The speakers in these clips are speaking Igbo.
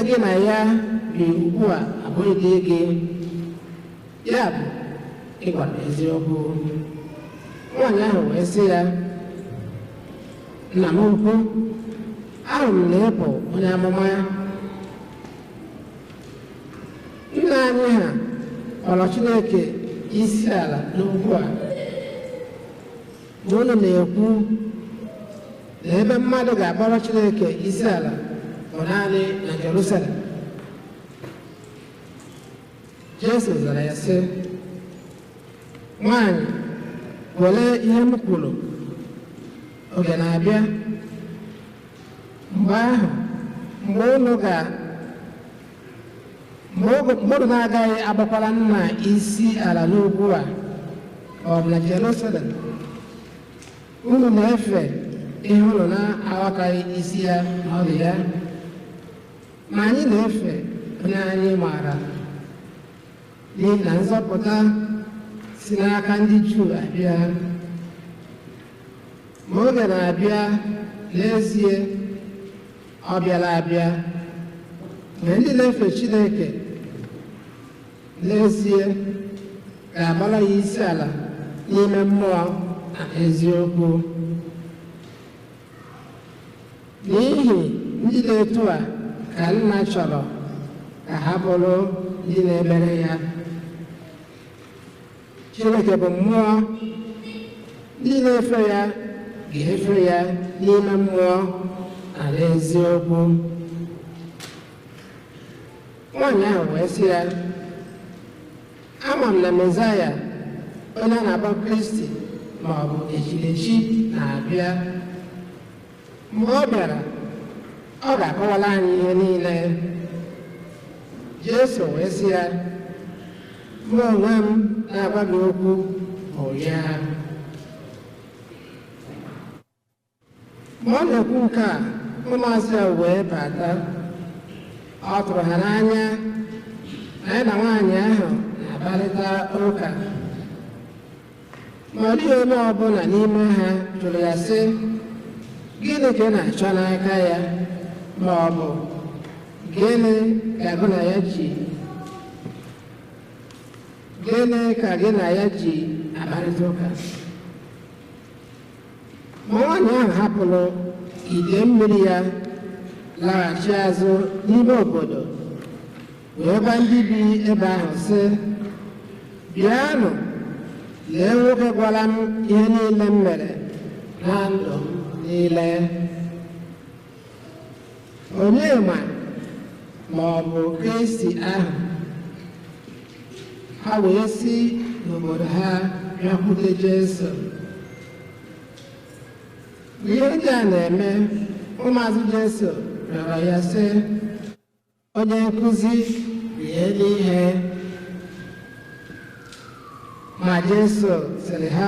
gị na ya bi ugbu a abụghị di gị. Ya bụ, ị gwara eziokwu. Nwaanyị ahụ wee sị ya, Nna m ukwu, ahụrụ m na ị bụ onye amụma. Nna anyị ha kpọrọ Chineke isi ala n'ugwu a. Ma unu na-ekwu na ebe mmadụ ga-akpọrọ Chineke isi ala bụ naanị na Jerusalem. Jesu zara ya sị, Nwaanyị, were ihe m kwuru, oge na-abịa mgbe ahụ mgbe unu na-agaghị agbakwara nna isi ala n'ugwu a ma ọ bụ na Jerusalem. Unu na-efe ihe unu na-aghọtaghị isi ya na ọdụ ya, ma anyị na-efe onye anyị maara, n'ihi na nzọpụta si n'aka ndị Juu abịa. Ma oge na-abịa, n'ezie ọ bịara abịa, mgbe ndị na-efe Chineke n'ezie ga-agbara ya isi ala n'ime mmụọ na eziokwu. N'ihi ndị na-etu a ka nna chọrọ ka ha bụrụ ndị na-emere ya. Chineke bụ mmụọ, ndị na-efe ya ga-efe ya n'ime mmụọ na n'eziokwu. Nwaanyị ahụ wee sị ya, ama m na Mesaya, onye a na-akpọ Kristi ma ọ bụ Echirechi, na-abịa. Mgbe ọ bịara, ọ ga-akọwara anyị ihe niile. Jesu wee sị ya, mụ onwe m na-agwa gị okwu bụ ya. Mgbe ọ na-ekwu nke a, ụmụazụ ya wee bata. Ọ tụrụ ha n'anya na ya na nwaanyị ahụ na-akparịta ụka. Ma ọ dịghị onye ọbụla n'ime ha jụrụ ya sị, gịnị ka ị na-achọ n'aka ya, ma ọ bụ gịnị ka gị na ya ji gịnị ka gị na ya ji akparịta ụka? Ma nwaanyị ahụ hapụrụ ide mmiri ya laghachi azụ n'ime obodo wee gwa ndị bi ebe ahụ sị, bịanụ lee nwoke gwara m ihe niile m mere na ndụ m niile. Onye ma ma ọ bụ Kristi ahụ? Ha wee si n'obodo ha bịakwute Jesu. Ihe ndị a na-eme, ụmụazụ Jesu rịọrọ ya sị, onye nkụzi, rie n'ihe. Ma Jesu sịrị ha,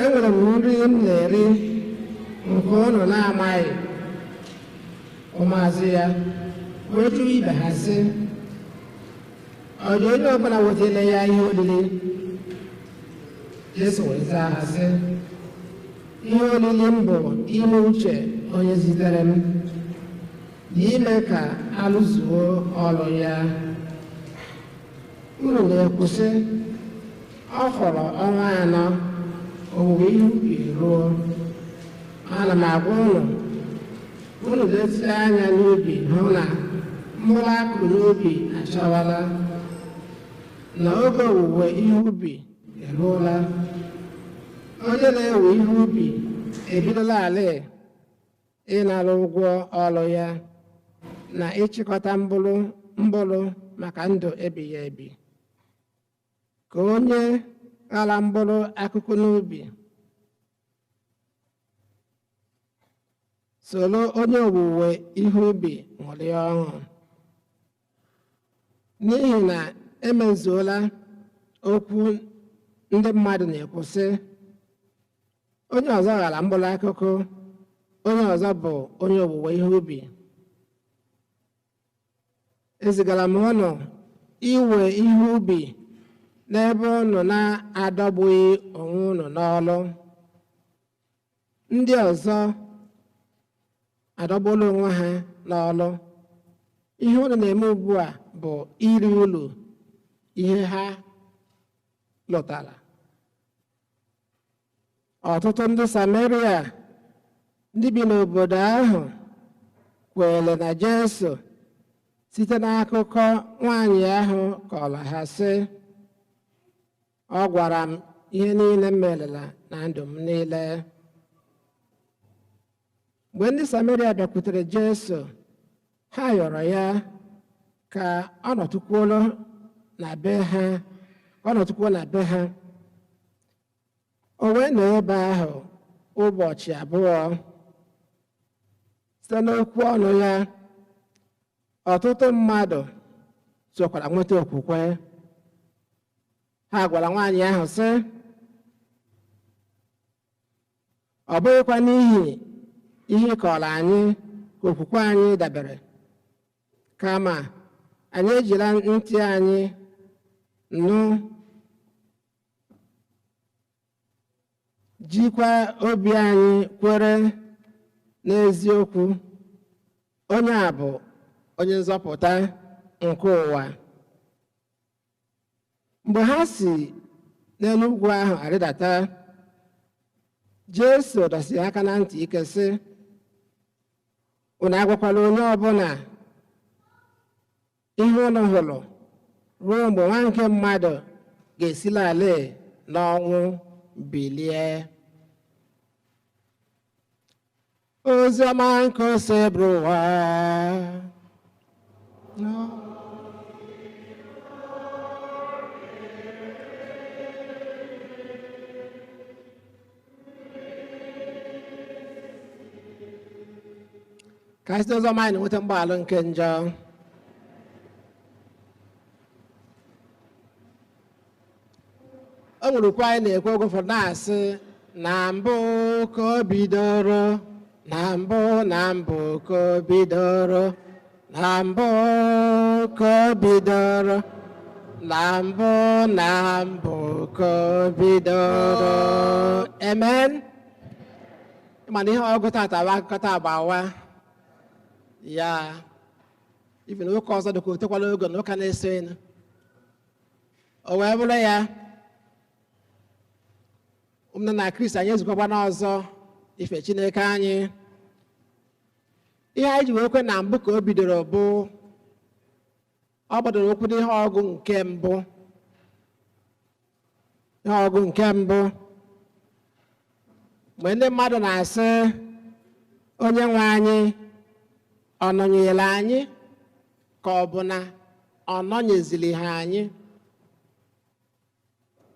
enwere m nri m na-eri nke unu na-amaghị. Ụmụazụ ya wee jụọ ibe ha sị, ọ dị onye ọbụla wetara ya ihe oriri? Jesu wee zaa ha sị, ihe oriri m bụ ime uche onye zitere m na ime ka alụzuo ọrụ ya. Unu na-ekwu sị, ọ fọrọ ọnwa 4 owuwe ihe ubi ruo. Ana m agwa unu, unu lezie anya n'ubi hụ na mkpụrụ akụrụ n'ubi achawala, na oge owuwe ihe ubi eruola. Onye na-ewe ihe ubi ebidola ala ịnara ụgwọ ọrụ ya na ịchịkọta mkpụrụ maka ndụ ebighị ebi. Ka onye ghara mkpụrụ akụkụ n'ubi soro onye owuwe ihe ubi ṅụrịa ọṅụ, n'ihi na emezuola okwu ndị mmadụ na-ekwu sị, onye ọzọ ghara mkpụrụ akụkụ, onye ọzọ bụ onye owuwe ihe ubi. Ezigara m unu iwe ihe ubi n'ebe unu na-adọgbughị onwe unu n'ọlụ. Ndị ọzọ adọgbula onwe ha n'ọlụ, Ihe unu na-eme ugbu a bụ iri ulu ihe ha lụtara. Ọtụtụ ndị Sameria ndị bi n'obodo ahụ kweere na Jesu site n'akụkọ nwaanyị ahụ kọrọ ha sị, ọ gwara m ihe niile m merela na ndụ m niile. Mgbe ndị Sameria bịakwutere Jesu, ha yọrọ ya ka ọ nọtụkwuo na be ha, ka ọ nọtụkwuo na be ha. O wee nọ ebe ahụ ụbọchị abụọ. Site n'okwu ọnụ ya, ọtụtụ mmadụ sokwara nweta okwukwe. Ha gwara nwaanyị ahụ sị, ọ bụghịkwa n'ihi ihe ị kọrọ anyị ka okwukwe anyị dabere, kama anyị ejila ntị anyị nụ, jikwa obi anyị kwere n'eziokwu, onye a bụ onye nzọpụta nke ụwa. Mgbe ha si n'elu ugwu ahụ arịdata, Jesu dọsiri aka na ntị ike sị, unu agwakwala onye ọbụla ihe unu hụrụ ruo mgbe nwa nke mmadụ ga-esila ala n'ọnwụ bilie. Ozi ọma nke Osebụrụwa. Ka anyị site n'ozi ọma anyị na-enweta mgbaghara nke njọ. O nwere ukwe anyị na-ekwe oge ụfọdụ na-asị, na mbụ ka o bidoro, na mbụ, na mbụ ka o bidoro, na mbụ ka o bidoro, na mbụ, na mbụ ka o bidoro. Amen. Mana ihe ọgụ tata bụ akụkọ taa agbawa ya. Ife na ụka ọzọ dịka otekwala oge na ụka na-eso enu. O wee bụrụ ya, ụmụnne na Kristi, anyị ezukọkwa n'ọzọ ife Chineke anyị. Ihe anyị ji wee kwe na mbụ ka o bidoro bụ ọ gbadoro ụkwụ n'ihe ọgụ nke mbụ. Ihe ọgụ nke mbụ, mgbe ndị mmadụ na-asị onye nwe anyị ọ nọnyere anyị ka ọ bụ na ọ nọnyezili ha anyị.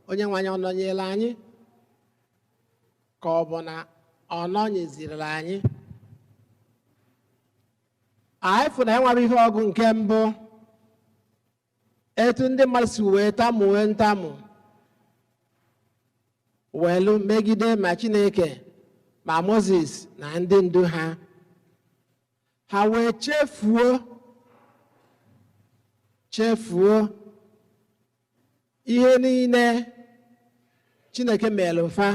Onye nwe anyị ọ nọnyere anyị ka ọ bụ na ọ nọnyeziri anyị. Anyị fụ na enwere ihe ọgụ nke mbụ, etu ndị mmadụ si wee tamuwe ntamu welu megide ma Chineke ma Mozis na ndị ndu ha. Ha wee chefuo ihe niile Chineke mere fa,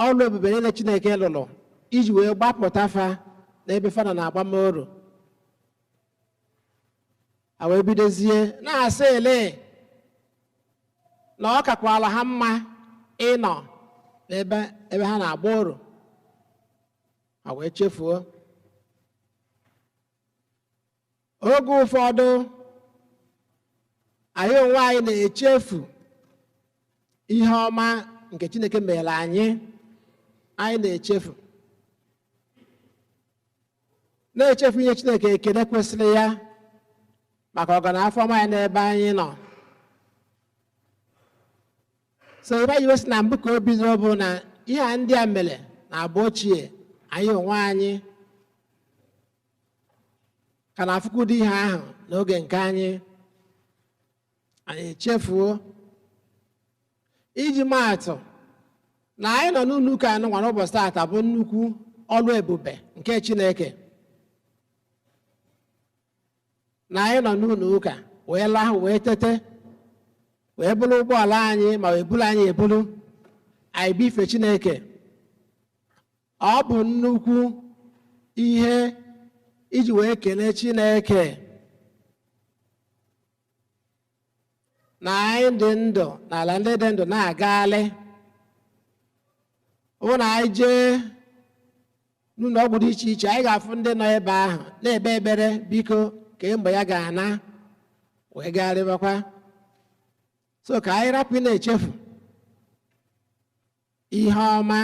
ọrụ ebube niile Chineke lụrụ iji wee gbapụta fa n'ebe fa nọ na-agbamoro. Ha wee bidozie na-asị ele na ọ kakwala ha mma ịnọ n'ebe ebe ha na-agba oru. Ha wee chefuo. Oge ụfọdụ anyị onwe anyị na-echefu ihe ọma nke Chineke mere anyị. Anyị na-echefu ihe Chineke ekele kwesịrị ya maka ọganafọ ọma ya n'ebe anyị nọ. So ebe anyị wesị na mbụ ka o bidoro bụ na ihe a ndị a mere na agba ochie, anyị onwe anyị ka na-afụkwudo ihe ahụ n'oge nke anyị. Anyị echefuo. Iji maatụ na anyị nọ n'ụlọ ụka anụ nwere ụbọchị taata bụ nnukwu ọrụ ebube nke Chineke. Na anyị nọ n'ụlọ ụka wee lahụ wee tete wee buru ụgbọala anyị ma wee buru anyị eburu anyị bụ ife Chineke. Ọ bụ nnukwu ihe Iji wee kelee Chineke na anyị dị ndụ n'ala ndị dị ndụ na-agagharị. Ọ bụrụ na anyị jee n'ụlọ ọgwụ dị iche iche, anyị ga-afụ ndị nọ ebe ahụ na-ekpe ekpere, biko ka mgbe ya ga-ana wee gagharịbakwa. So ka anyị rapụ ị na-echefu ihe ọma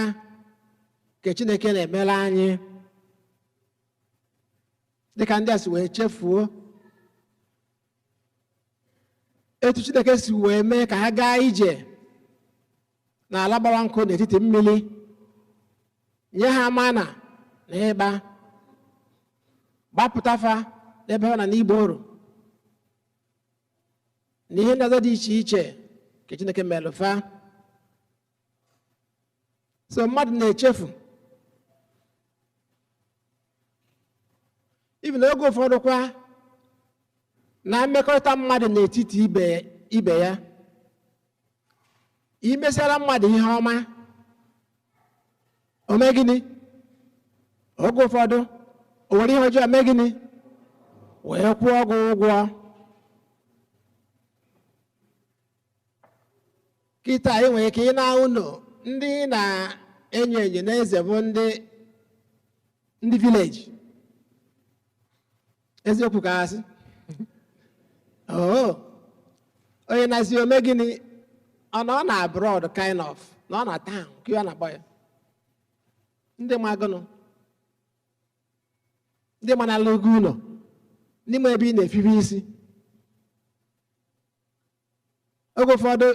nke Chineke na-emere anyị, dịka ndị a si wee chefuo etu Chineke si wee mee ka ha gaa ije n'ala gbara nkụ n'etiti mmiri, nye ha mana na ịgba, gbapụtafa n'ebe ha na n'igbo oru na ihe ndị ọzọ dị iche iche nke Chineke melụ fa. So mmadụ na-echefu ibi n'oge ụfọdụ kwa na mmekọrịta mmadụ n'etiti ibe ya. Imesara mmadụ ihe ọma, o mee gịnị? Oge ụfọdụ o were ihe ọjọọ mee gịnị? Wee kwụọ gị ụgwọ. Kịta ị nwere ike ị na ụlọ ndị na-enyo enyo n'eze bụ ndị vileji. Eziokwu ka asị. Oh, onye na-asị ome gịnị? Ọ nọ na abroad kind of, nọ na town, ka ya na-akpọ ya. Ndị ma gụnụ, ndị ma na-alụ gị ụlọ, ndị ma ebe ị na-efibe isi. Oge ụfọdụ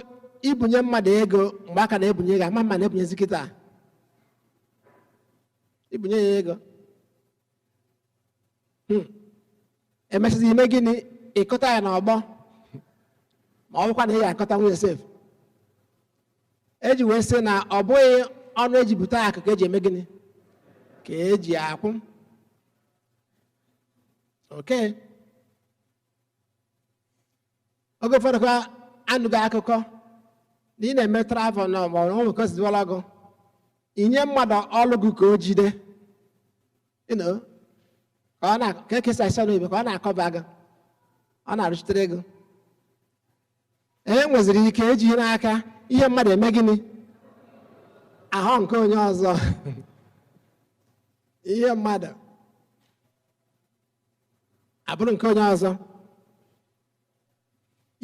ibunye mmadụ ego mgbe aka na-ebunye gị, ama mma na-ebunyezi kịta. Ibunye ya ego. Emesịzi ime gịnị? Ịkọta ya n'ọgbọ, ma ọ bụkwa na ị ga-akọta nwunye sef. Eji wee sị na ọ bụghị ọnụ eji bute akụ ka eji eme gịnị? Ka eji akwụ. Oke. Oge ụfọdụ kwa anụghị akụkọ na ị na-eme travel na ma ọ bụ ka o si dịwara gị, inye mmadụ ọlụ gị ka o jide, ka ọ na- ka ekesa isi n'oyibo, ka ọ na-akọba gị, ọ na-arụchitere gị. E nweziri ike ejighị n'aka ihe mmadụ eme gịnị? Ahụ nke onye ọzọ. Ihe mmadụ abụrụ nke onye ọzọ.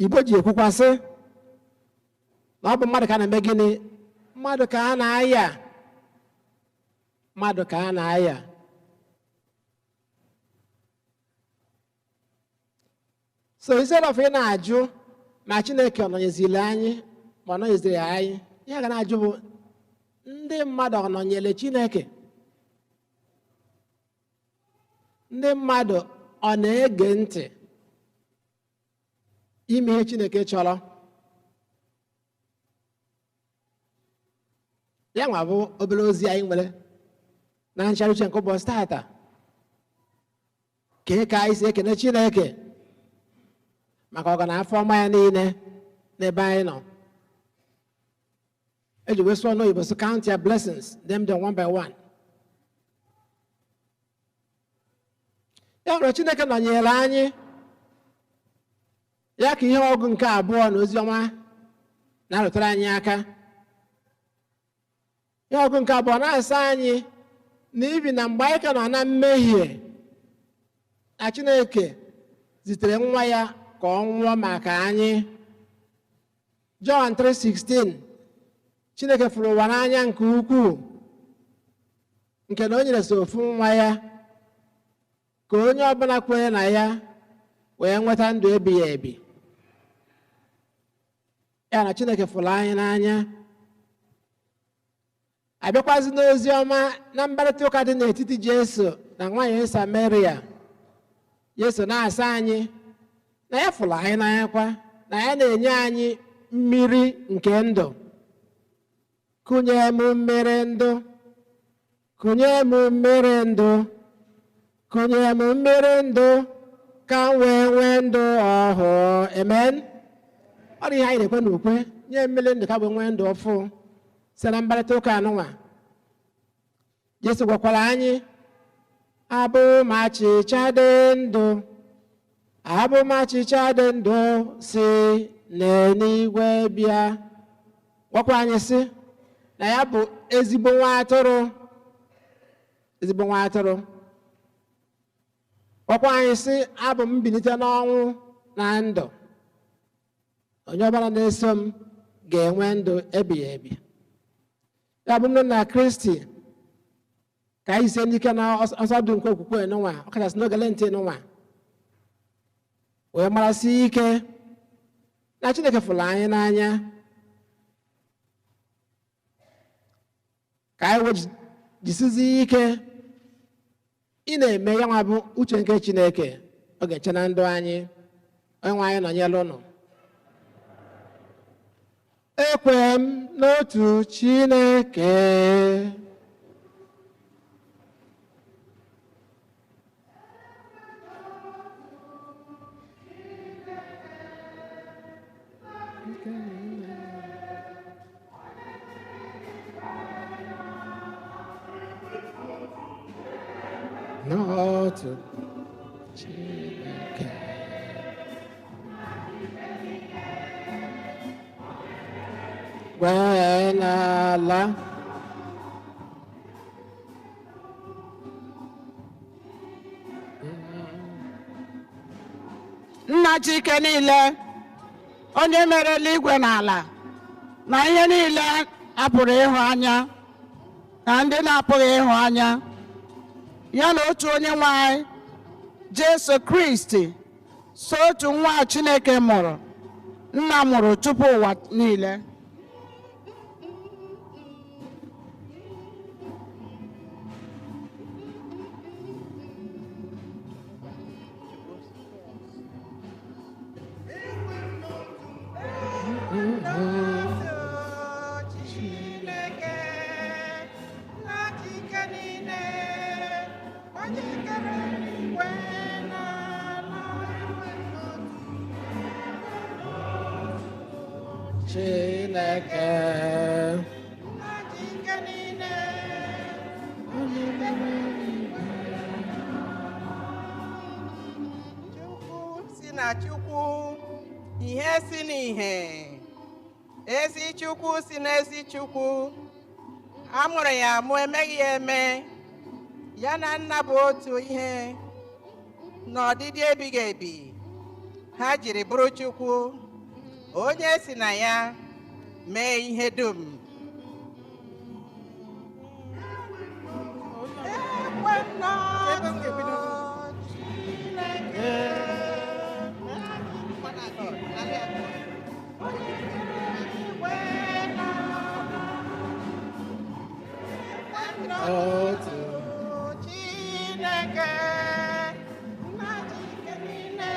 Igbo ji ekwukwasị na ọ bụ mmadụ ka a na-eme gịnị? Mmadụ ka a na-aya. Mmadụ ka a na-aya. So instead of ị na-ajụ ma Chineke ọ nọnyeziri anyị ma ọ nọnyeziri anyị, ihe a ga na-ajụ bụ ndị mmadụ ọ nọnyere Chineke? Ndị mmadụ ọ na-ege ntị ime ihe Chineke chọrọ? Ya nwa bụ obere ozi anyị nwere na nchara uche nke ụbọchị taata. Kee ka anyị si ekene Chineke maka ọgana afọ ọma ya niile n'ebe anyị nọ. Eji wee sụọ n'oyibo sị, count your blessings, name them one by one. Ya nwere Chineke nọnyere anyị, ya ka ihe ọgụ nke abụọ na ozi ọma na-arụtara anyị aka. Ihe ọgụ nke abụọ na-asa anyị na ibi na mgbe anyị ka nọ na mmehie, na Chineke zitere nwa ya ka ọ nwụọ maka anyị. Jọn 3:16, Chineke fụrụ ụwa n'anya nke ukwuu nke na o nyere so ofu nwa ya ka onye ọbụla kwere na ya wee nweta ndụ ebighị ebi. Ya na Chineke fụrụ anyị n'anya. Abịakwazi n'ozi ọma na mkparịta ụka dị n'etiti Jesu na nwaanyị Samaria, Jesu na-asa anyị na ya fụrụ anyị n'anya kwa, na ya na-enye anyị mmiri nke ndụ. Kụnye m mmiri ndụ, kụnye m mmiri ndụ, kụnye m mmiri ndụ ka m wee nwee ndụ ọhụụ. Amen. Ọ dị ihe anyị na-ekwe n'ukwe, nye mmiri ndụ ka wee nwee ndụ ọfụ. Site na mkparịta ụka anụnwa, Jesu gwakwara anyị Abụ m achịcha dị ndụ, abụ m achịcha dị ndụ si n'eluigwe bịa. Gwakwa anyị sị na ya bụ ezigbo nwa atụrụ, ezigbo nwa atụrụ. Gwakwa anyị sị, abụ m mbilite n'ọnwụ na ndụ. Onye ọbụla na-eso m ga-enwe ndụ ebighị ebi. Ya bụ na Kristi ka anyị sie n'ike na ọsọ dị nke okwukwe n'ụwa, ọkachasị n'oge Lent n'ụwa, wee marasị ike na Chineke fụrụ anyị n'anya, ka anyị wee jisizie ike ị na-eme ya nwa bụ uche nke Chineke ọ ga-eche na ndụ anyị. Onye nwe anyị nọnyere ụnụ. Ekwe m n'otu Chineke, n'otu Chineke, kwee n'ala, Nna Chike niile, onye mere eluigwe na ala na ihe niile a pụrụ ịhụ anya na ndị na-apụghị ịhụ anya, ya na otu onye nwe anyị Jesu Kristi, so otu nwa Chineke mụrụ, nna mụrụ tupu ụwa niile. Chineke na Chike niile, onye kere eluigwe na ala. Chineke, Na Chike niile, onye mere eluigwe. Chukwu si na Chukwu, ihe si n'ihe, ezi Chukwu si n'ezi Chukwu, a mụrụ ya amụ, emeghị ya eme, ya na nna bụ otu ihe, n'ọdịdị ebighị ebi, ha jiri bụrụ Chukwu, onye si na ya mee ihe dum. Ekwe m n'otu Chineke, onye kere eluigwe na ala. Otu Chineke, nna Chike niile,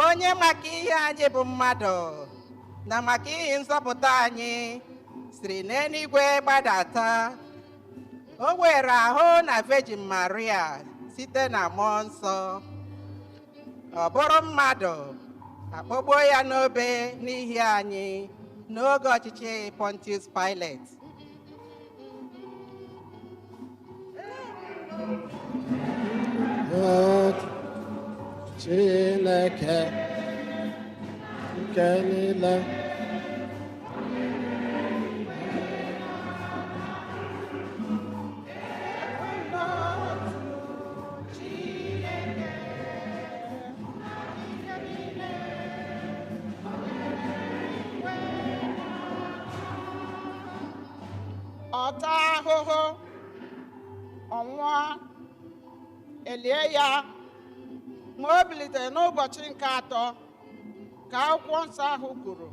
onye maka ihe anyị bụ mmadụ na maka ihe nzọpụta anyị siri n'eluigwe gbadata. O were ahụ na Virgin Maria site na Mmụọ Nsọ. Ọ bụrụ mmadụ, akpọgbuo ya n'obe n'ihi anyị n'oge ọchịchị Pontius Pilate. Otu Chineke nke niile, Ọ taa ahụhụ, ọ nwụọ, elie ya, ma o bilitere n'ụbọchị nke atọ, ka akwụkwọ nsọ ahụ kwuru.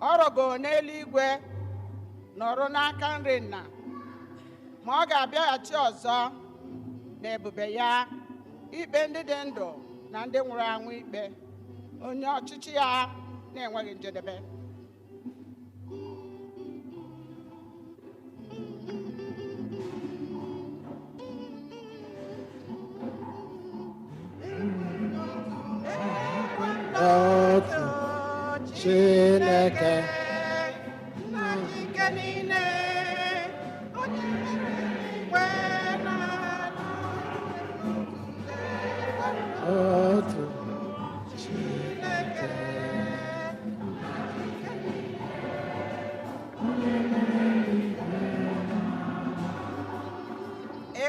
Ọ rọgoro n'eluigwe, nọrọ n'aka nri nna, ma ọ ga-abịaghachi ọzọ n'ebube ya, ikpe ndị dị ndụ na ndị nwụrụ anwụ ikpe, onye ọchịchị ya na-enweghị njedebe. Otu Chineke, nna Chike niile.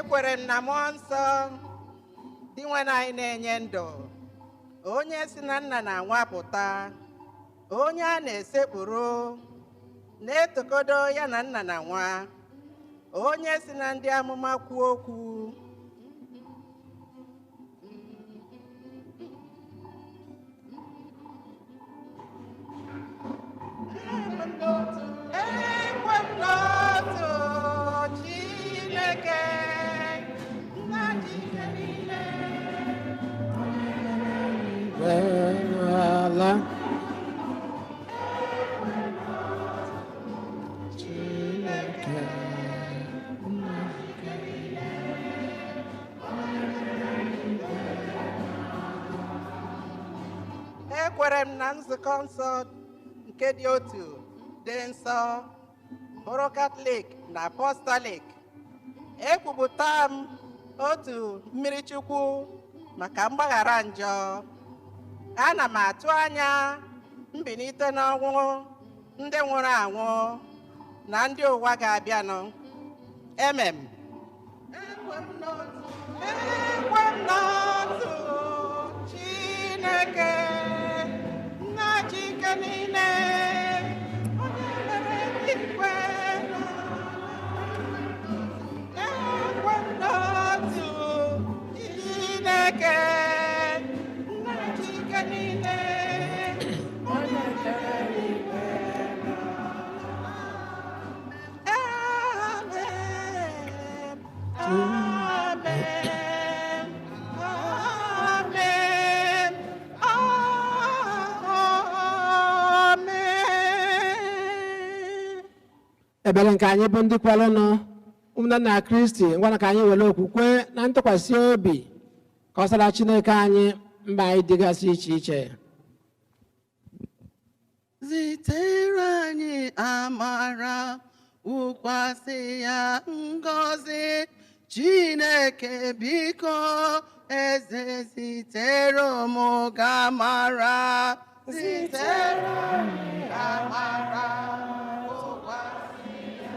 Ekwere m na mmụọ nsọ dị nwe anyị na-enye ndụ, onye si na nna na-anwapụta, onye a na-esekpụrụ na-etokodo ya na nna na nwa, onye si na ndị amụma kwuo okwu. Ekwe m n'otu Chineke, nna dị ike niile. Ala Chineke, nna nke niile. Ekwere m na nzukọ nsọ nke dị otu, dị nsọ, bụrụ Katọlik na Apọstọlik. Ekwupụta m otu mmiri Chukwu maka mgbaghara njọ. Ana m atụ anya mbilite n'ọnwụ ndị nwụrụ anwụ na ndị ụwa ga-abịanụ. Emem. Ekwe m n'otu Chineke, nna Chike niile, onye mere eluigwe na ala. Ekwe m n'otu Chineke, nna Chike niile, onye kere eluigwe na ala. Amen. Amen. Amen. Amen. Ebere nke anyị bụ ndị kwerenụ, ụmụnna na Kristi, ngwana ka anyị were okwukwe na ntụkwasị obi kọsara Chineke anyị mba anyị dịgasị iche iche. Zitere anyị amara, wụkwasị ya ngọzi. Chineke biko, eze zitere ụmụ gị amara. Zitere anyị amara, wụkwasị ya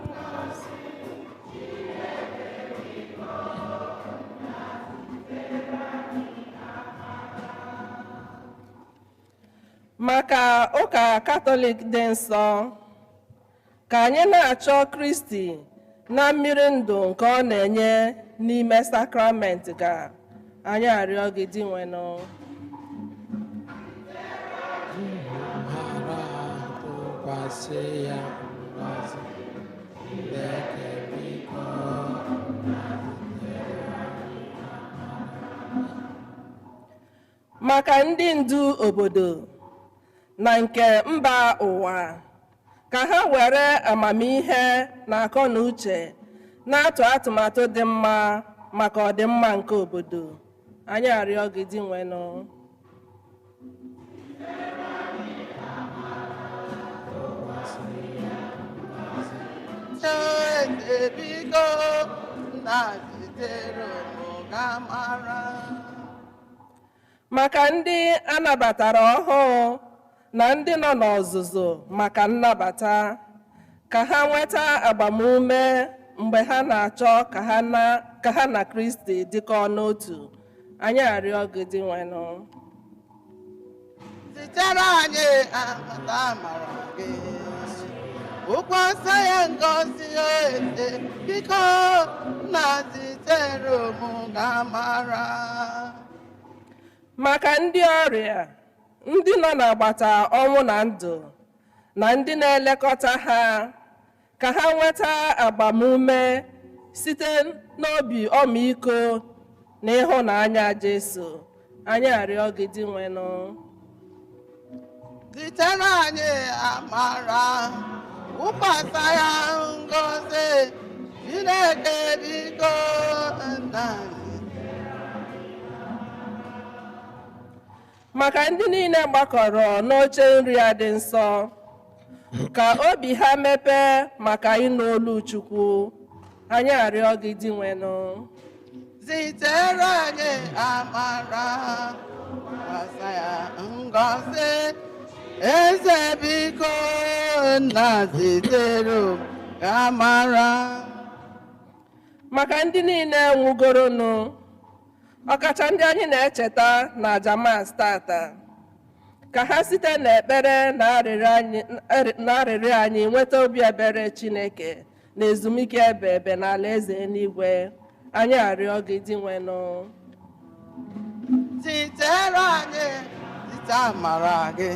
ngọzi. Chineke biko, zitere anyị amara. Maka ụka Katọlik dị nsọ, ka anyị na-achọ Kristi na mmiri ndụ nke ọ na-enye n'ime sakramenti ga anyị arịọ gị Dinwenụ. Amara, tụkwasị ya ngọzi. Chineke biko, zitere anyị amara. Maka ndị ndu obodo na nke mba ụwa, ka ha were amamihe na akọ na uche na-atụ atụmatụ dị mma maka ọdịmma nke obodo, anyị arịọ gị Dinwenụ. Eze biko, nna zitere ụmụ gị amara. Maka ndị anabatara ọhụụ na ndị nọ n'ọzụzụ maka nnabata, ka ha nweta agbamume mgbe ha na-achọ ka ha na ka ha na Kristi dịkọọ n'otu, anyị arịọ gị Dinwenụ. Zitere anyị amata amara gị, wụkwasị ya ngọzi. Eze biko, nna zitere ụmụ gị amara. Maka ndị ọrịa, ndị nọ n'agbata ọnwụ na ndụ na ndị na-elekọta ha, ka ha nweta agbamume site n'obi ọmịiko na ịhụnanya Jesu, anyị arịọ gị Dinwenụ. Zitere anyị amara, wụkwasị ya ngọzi. Chineke biko, nna. Maka ndị niile gbakọrọ n'oche nri a dị nsọ, ka obi ha mepee maka ịnụ olu Chukwu, anyị arịọ gị Dinwenụ. Zitere anyị amara, wụkwasị ya ngọzi. Eze biko, nna zitere amara. Maka ndị niile nwụgoronụ, ọkacha ndị anyị na-echeta na aja Mass tata, ka ha site n'ekpere na arịrịọ anyị nweta obi ebere Chineke na ezumike ebe ebe n'ala eze eluigwe. Anyị arịọ gị Dinwenụ. Zitere anyị site amara gị,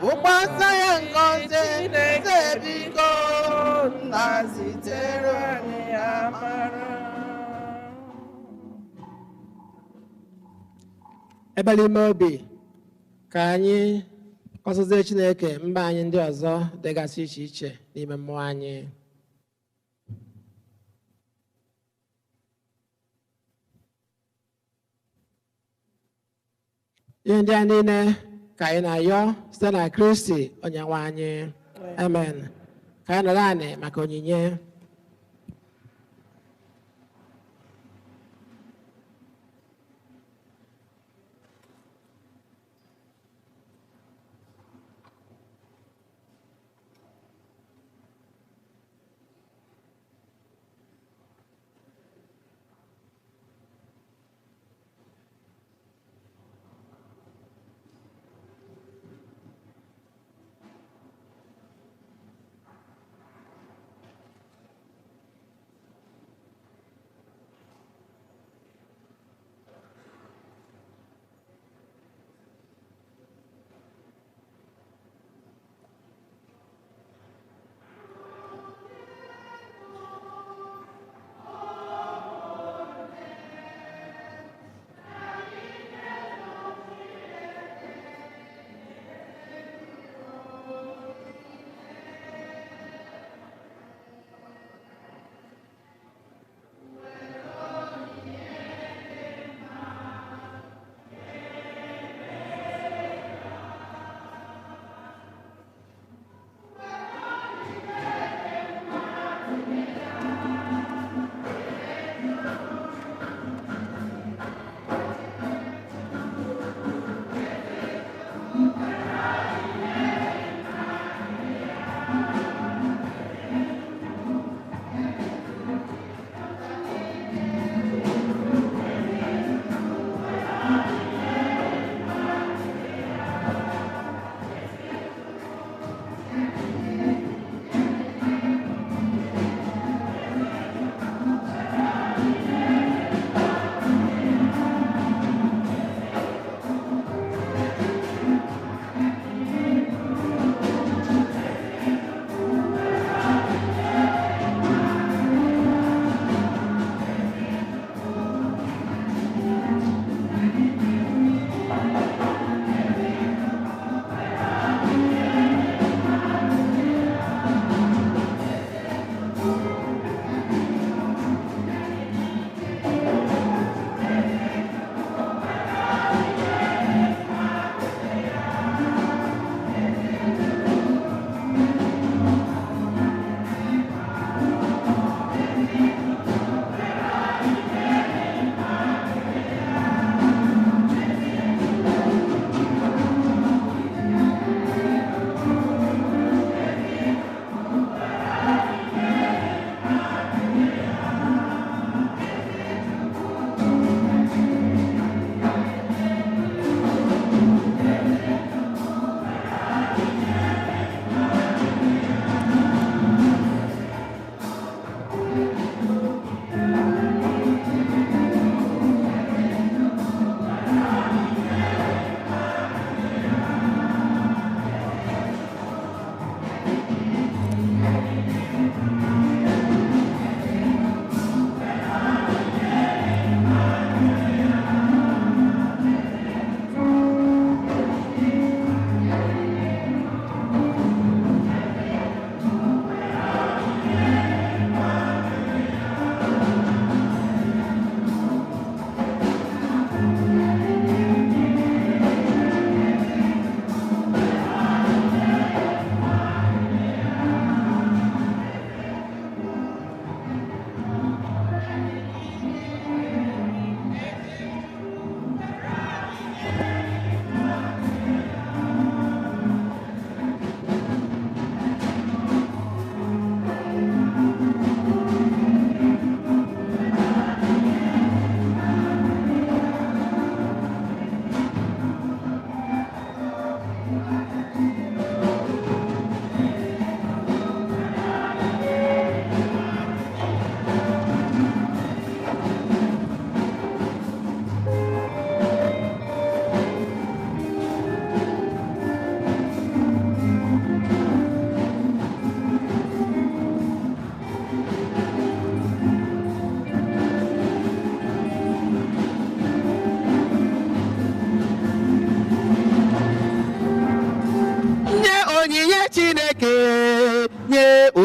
wụkwasị ya ngọzi, site biko nna zitere anyị amara. Ebere ime obi ka anyị kọsịzie Chineke mba anyị ndị ọzọ dịgasị iche iche n'ime mmụọ anyị. Ihe ndị a niile ka anyị na-ayọ site na Kristi onye nwe anyị. Amen. Ka anyị nọrọ anị maka onyinye.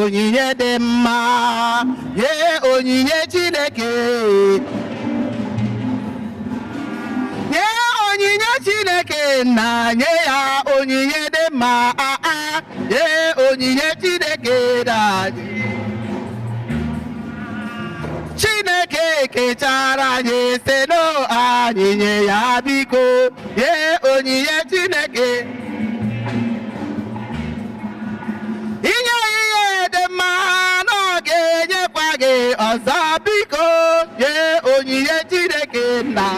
onyinye dị mma, nye onyinye Chineke. Nye onyinye Chineke na nye ya onyinye dị mma, aa, nye onyinye Chineke na Chineke kechara anyị sị na anyị nye ya biko, nye onyinye Chineke. Inye ihe dị mma na ọ ga-enyekwa gị ọzọ biko, nye onyinye Chineke nna.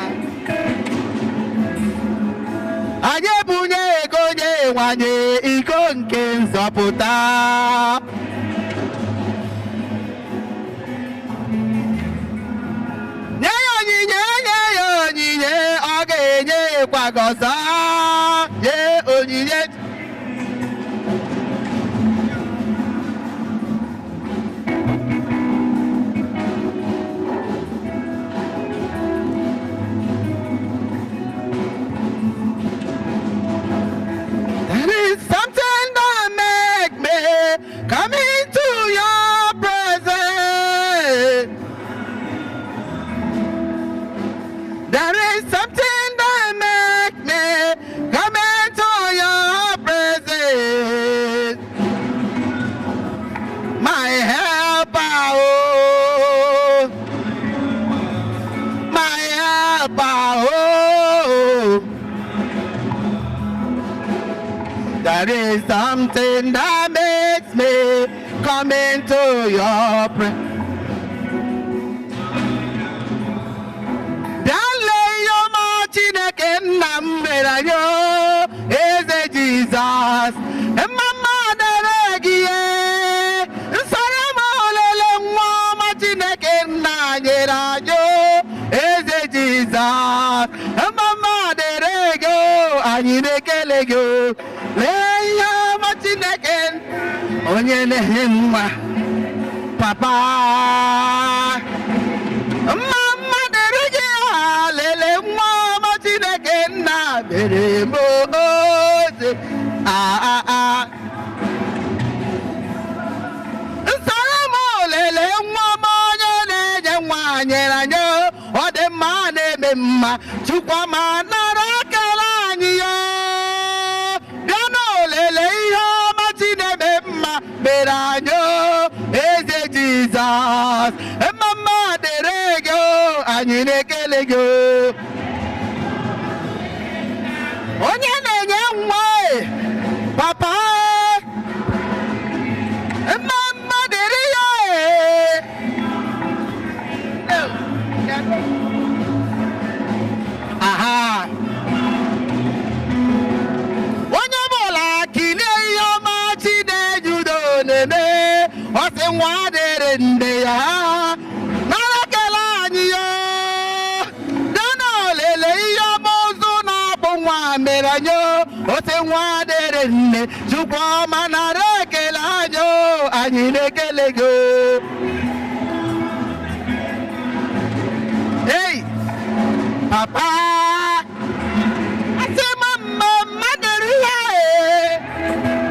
Anyị ebunye ego nye nwanyị iko nke nzọpụta. Nye ya onyinye, nye ya onyinye, ọ ga-enyekwa gị ọzọ, nye onyinye. There is something that make me come into your presence. There is something that make me come into your presence. My helper, oh, my helper, oh. There is something that makes me come into your presence. Bịa lee ihe ọma Chineke nna m mere anyị o, eze Jizọs. Mma mma dịrị gị ye. Nsọrọ m olele nwa ọma Chineke nna nyere anyị o, eze Jizọs. Mma mma dịrị gị o, anyị na-ekele gị o. Lee ihe ọma Chineke onye na-enye nwa papa. Mma mma dịrị gị ha, lele nwa ọma Chineke nna mere m ozi. A a a. Nsọrọ m olele nwa ọma onye na-enye nwa nyere anyị o, ọ dị mma na-eme mma, Chukwu ọma nara ekele anyị yo. Bịa n'olele ihe ọma Chineke mma mere anyị o, eze Jizọs. Mma mma dịrị gị o, anyị na-ekele gị o. Onye na-enye nwa e, papa e, mma mma dịrị ya e. Aha. Onye ọbụla kilie ihe ọma Chineke udo na-eme, ọ sị nwa dịrị ndị ya. Nara ekele anyị yo. Dana olele ihe ọma ụzụ na-akpụ nwa mere anyị o, ọ sị nwa dịrị nne, Chukwu ọma nara ekele anyị o, anyị na-ekele gị o. Hey, papa, asị m mma mma dịrị ya e.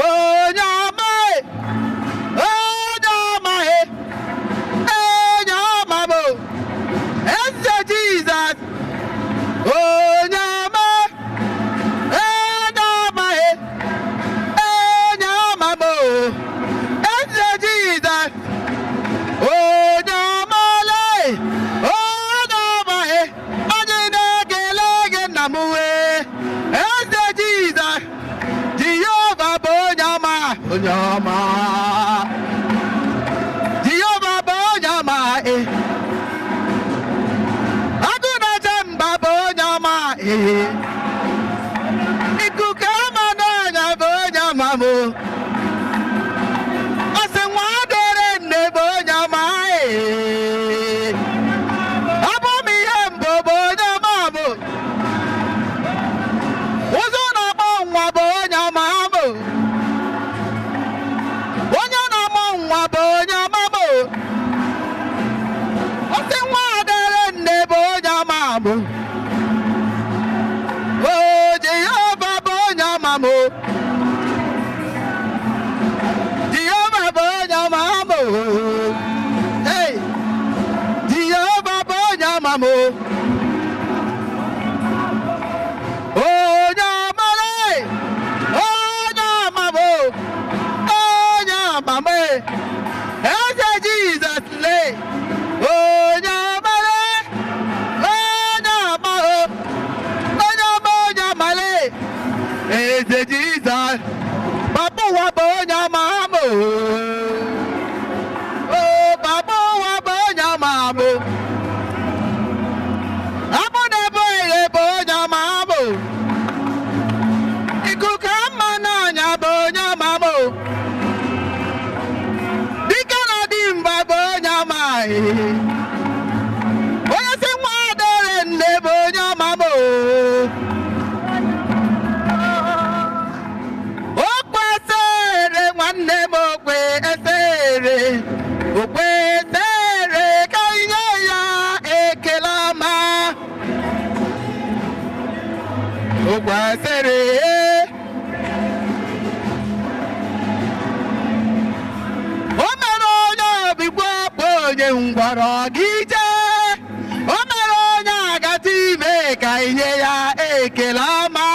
Onye ọma e, onye ọma e, onye ọma bụ eze Jizọs. Onye ọma, onye ọma e, onye ọma bụ eze Jizọs. Onye ọma ole, onye ọma e, onye na-ekele gị nna m wee, eze Jizọs. Jehova bụ onye ọma, onye ọma. Jehova bụ onye ọma, e. Agụ na-eche mba bụ onye ọma, e. Ikuku ama n'ọnya bụ onye ọma m. Ọ sị nwa dịrị nne bụ onye ọma, e. Abụ m ihe mbụ bụ onye ọma m. Ụzọ na-akpọ nwa bụ onye ọma m. Onye Eze Jizọs, papa ụwa bụ onye ọma m o. O papa ụwa bụ onye ọma m o. Abụ na ebe ihe bụ onye ọma m o. Ikuku ama n'ọnya bụ onye ọma m o. Dike na dimgba bụ onye ọma anyị. Onye si nwa adịrị nne bụ onye ọma m o. O kwesịrị nwanne m okwe esere, o kwesịrị ka inye ya ekele ọma. O kwesịrị o mere onye obigbo bụ onye ngwọrọ gị jee. O mere onye agata ime ka inye ya ekele ọma.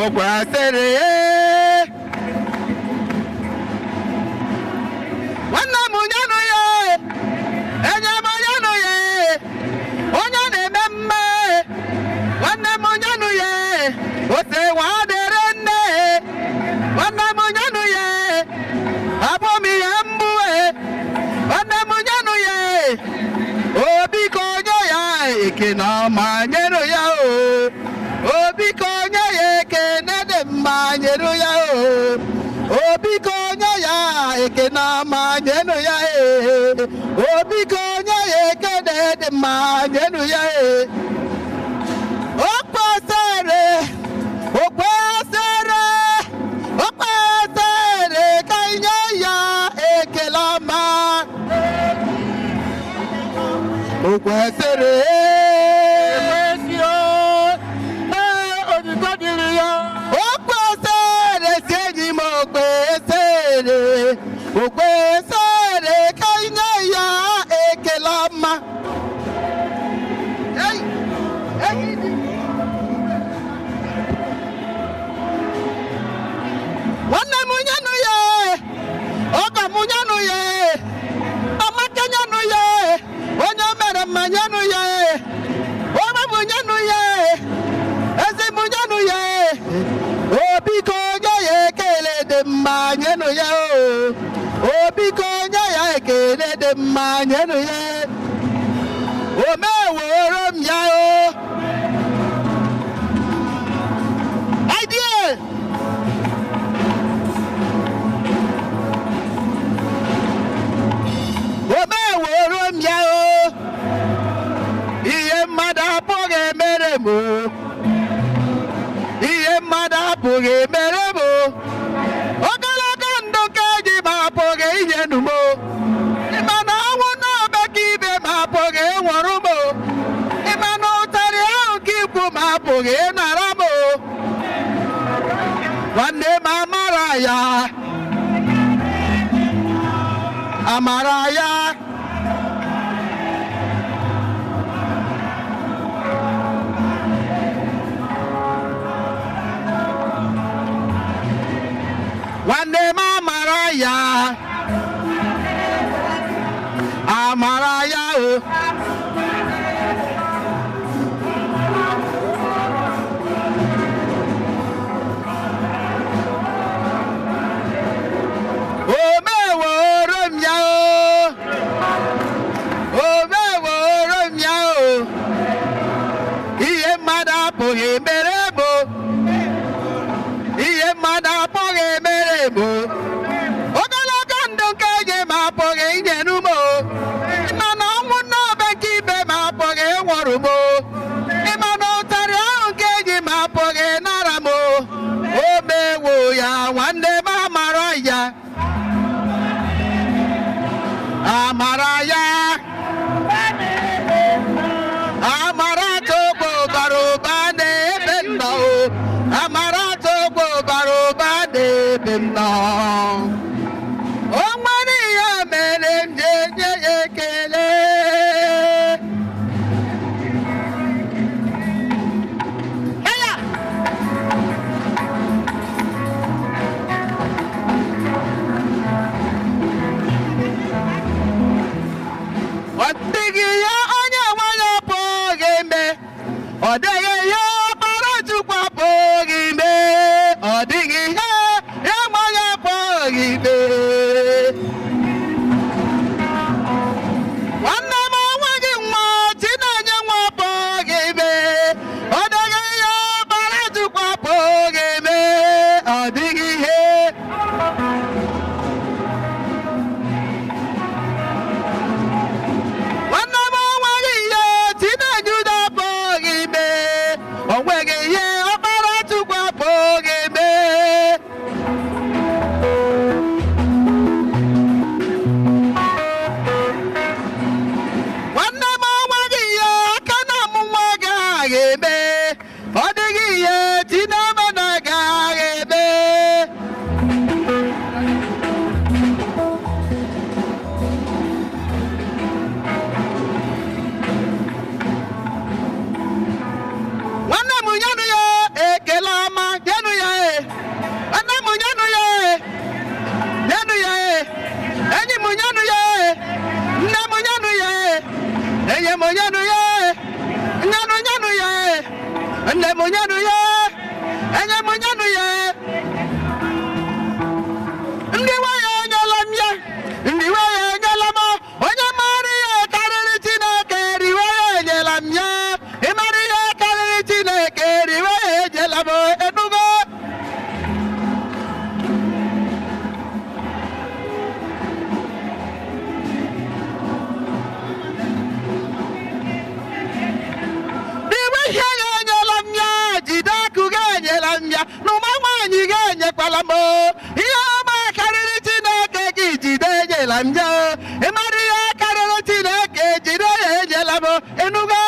O kwesịrị nwanne m nyanụ ya, enye m nyanụ ya, onye na-eme mma, nwanne m nyanụ ya, ose nwa dịrị nne, nwanne m nyanụ ya, abụ m ihe mgbu, nwanne m nyanụ ya, obi ka onye ya ekene ọma nyere ya o. Obi ka onye ya ekene dị mma nyere ya o. Obi ka onye ya ekene ọma nyere ya e. Obi ka onye ya ekene dị mma nyere ya e. O kwesịrị, o kwesịrị, o kwesịrị ka inye ya ekele ọma. O kwesịrị. O kwesịrị si enyi m o kwesịrị, o kwesịrị ka inye ya ekele ọma. Ei, ei. Nwanne m nyanụ ya, ọgọ m nyanụ ya, amaka nyanụ ya, onye mere mma nyanụ ya, ọma m nyanụ ya, ezi m nyanụ ya, obi ka onye ya ekele dị mma nyenụ ya o. Obi ka onye ya ekele dị mma nyenụ ya. O meworo m ya o. Idea! O meworo m ya o. Ihe mmadụ apụghị emere m o. Ihe mmadụ apụghị emere m o. Ogologo ndụ ka eji m apụghị inyenu m o. Ịma na ọnwụ n'obe ka ibe m apụghị ịnwụrụ m o. Ịma na ụtarị ahụ ka ikwu m apụghị ịnara m o. Nwanne m amara ya, amara ya. Nwanne m amara ya, amara ya o. O meworo m ya o. O meworo m ya o. Ihe mmadụ apụghị mere m o. Ihe mmadụ apụghị emere m o. Ogologo ndụ nke enye m apụghị inyenu m o. Ịma na ọnwụ n'obe nke ibe m apụghị ịnwụrụ m o. Ịma na ụtarị ahụ nke enyi m apụghị ịnara m o. O mewo ya, nwanne m amara ya, amara ya. Amara togbo bara ụba n'ebe m nọ o. Amara togbo bara ụba n'ebe m nọ. O nwere ihe mere m ji enye ya ekele. Eya! Ọ dịghị ihe onye nwe ya pụghị ime. Ọ dịghị ihe. na-agaghị eme. Ọ dịghị ihe Chineke na-agaghị eme. Nwanne m nyenụ ya ekele ọma, nyenụ ya e. Nwanne m nyenụ ya e, nyenụ ya e. Enyi m nyenụ ya e, nne m nyenụ ya e. Enyi m nyenụ ya e, nyenụ nyenụ ya e. Nne m nyenụ ya e, enyi m nyenụ ya e. Ndị nwe ya enyela m ya, ndị nwe ya enyela m. Onye maara ihe karịrị Chineke, riwe ya enyela m ya. Ị mara ihe karịrị Chineke, riwe ya enyela m. Enugo. Riwe ihe ya enyela m ya, jide akụ gị enyela m ya, n'ụma nwaanyị gị enyekwala m. Ihe ọma karịrị Chineke gị jide enyela m ya. Ị mara ihe karịrị Chineke, jide ya enyela m. Enugo.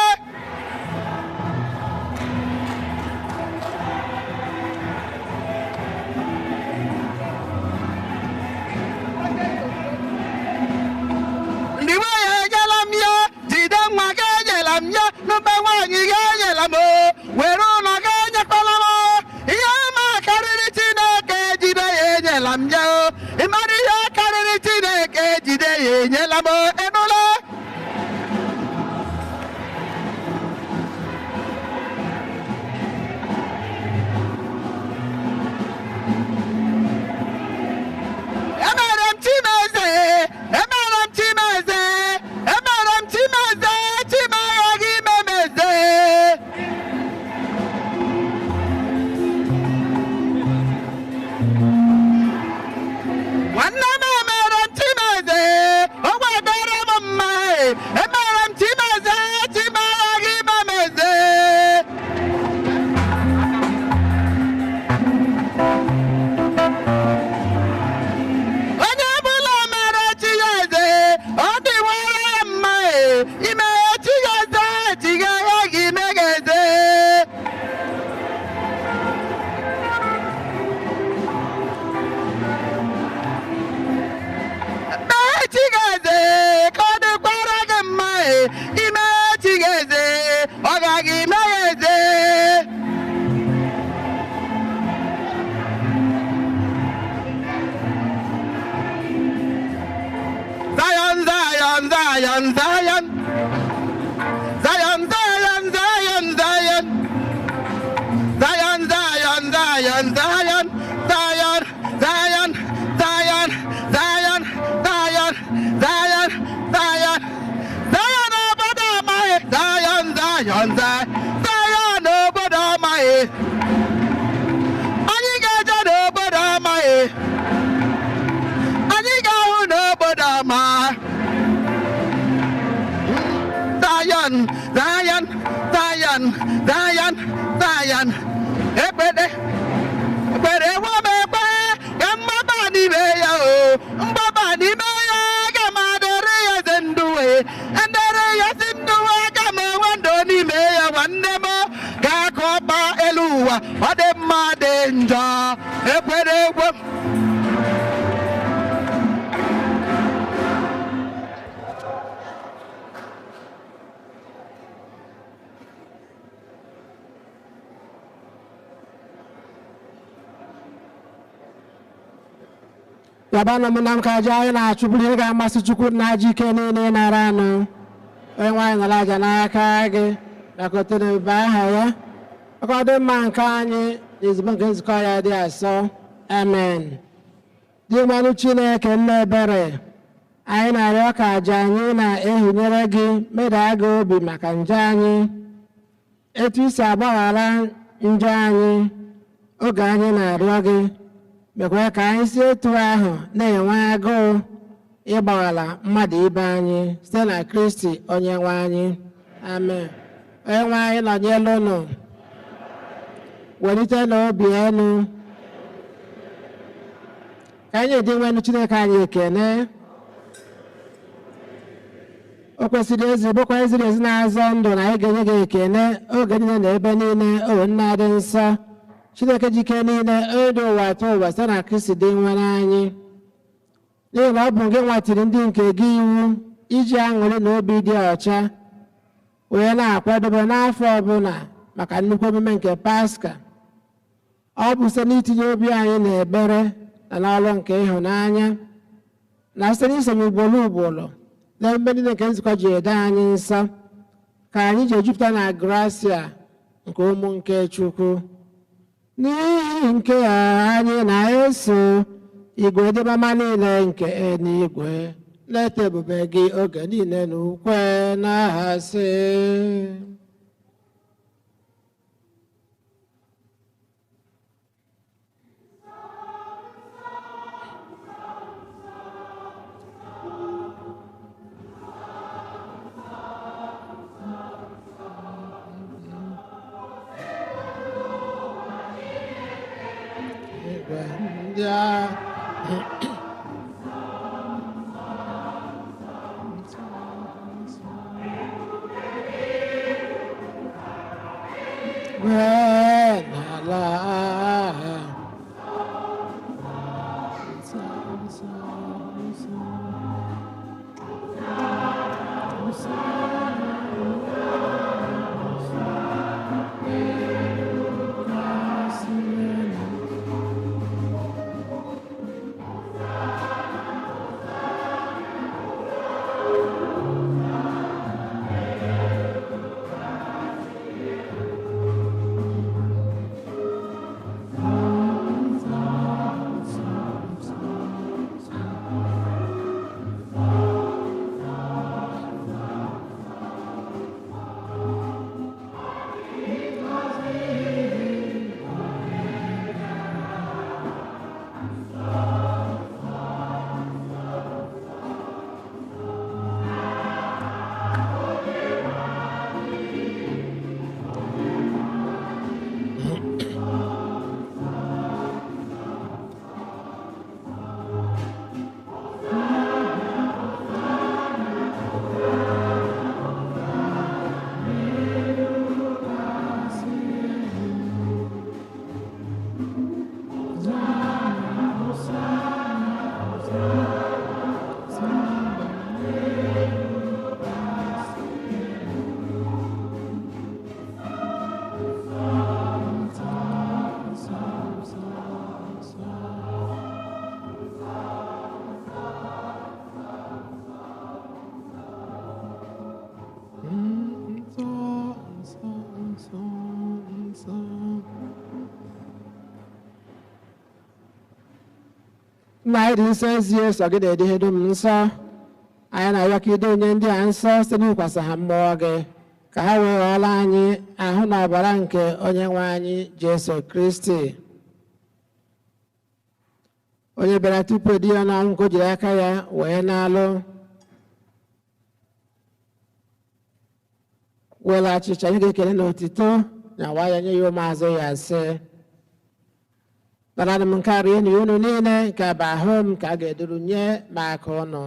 Ndị nwe ya enyela m ya, jide nwa gị enyela m ya, n'ụba nwaanyị gị enyela m, were ụlọ gị enyekwala m. Ihe ọma karịrị Chineke, jide ya enyela m ya. Ị mara ihe karịrị Chineke, jide ya enyela m. Enụla. Emere m Chimeze, emere m Chimeze, emere m Chimeze, Chime aghaghị ime m eze. Nwanne m emere m Chimeze, o gwedere m mma. Emere m Chimeze, Chime aghaghị ime m eze. Onye ọbụla mere chi ya eze, ọ dịwara ya mma. Ime chi ya eze, chi ya aghaghị ime gị eze. Mee chi gị eze ka ọ dịkwara gị mma. Ime chi gị eze, ọ gaghị ime ya eze. Zion, Zion, Zion, Zion. Zion, Zion, Zion, Zion. Zion, Zion, Zion, Zion. Zion, Zion, Zion, Zion, Zion, Zion, Zion. Zion obodo amaghị. Zion, Zion, Zion. Zion obodo amaghị. Anyị ga-eje n'obodo amaghị. Anyị ga-ahụ n'obodo ama. Zion, Zion, Zion, Zion, Zion. Ekpere, ekpere nwa m ekpe, ka mgbaba n'ime ya o, mgbaba n'ime ya, aga m adịrị ya eze ndụ we, ndịrị ya si ndụ we, aga m enwe ndụ n'ime ya. Nwanne m ga-akụ ọkpa elu ụwa, ọ dị mma dị njọ. Ekpere egwe m. Yabanụ m na m ka aja anyị na-achụ bụrụ ihe ga-amasị Chukwu na aja ike niile nara anụ. Onye nwaanyị nara aja n'aka gị bịakọtere ebube aha ya. Maka ọdịmma nke anyị na ezigbo nke nzukọ ya dị asọ. Amen. Dị mmanụ Chineke nna ebere, anyị na-arịọ ka aja anyị na-ehinyere gị medaa gị obi maka njọ anyị. Etu i si agbaghara njọ anyị oge anyị na-arịọ gị, mekwa ka anyị si etu ahụ na-enwe agụụ ịgbaghara mmadụ ibe anyị site na Kristi onye nwe anyị. Amen. Onye nwe anyị nọnyere unu. Welite n'obi elu. Ka anyị dị nwenu Chineke anyị ekene. O kwesịrị ezi bụkwa eziri ezi na-azọ ndụ na anyị ga-enye gị ekele oge niile na ebe niile, o Nna dị nsọ, Chineke jike niile, onye dị ụwa atọ ụwa site na Kristi dị nwere anyị. N'ihi na ọ bụ gị nwatiri ndị nke gị iwu iji aṅụrị na obi dị ọcha wee na-akwadobe n'afọ ọbụla maka nnukwu emume nke Paska. Ọ bụ site n'itinye obi anyị n'ekpere na n'ọrụ nke ịhụnanya na site n'isonye ugboro ugboro na emume niile nke nzukọ ji edo anyị nsọ ka anyị ji ejupụta na grasia nke ụmụ nke Chukwu. N'ihi nke a anyị na-eso igwe dịbama niile nke eluigwe na-eto ebube gị oge niile na ukwe na-ahasị. Igwe ndị a wee n'ala Nna anyị dị nsọ ezie, sọ gị na-ede ihe dum nsọ. Anyị na-arịọ ka ido onye ndị a nsọ site n'ikwasa ha mmụọ gị, ka ha wee ghọọla anyị ahụ na ọbara nke onye nwe anyị Jesu Kristi, onye bịara tupu di ya n'ọnwụ nke o jiri aka ya wee na-alụ. Were achịcha nye gị ekele na otito na wa ya nye ya ụmụazụ ya sị: Nara m nke a rie na unu niile, nke a bụ ahụ m ka a ga-eduru nye maka ụnụ.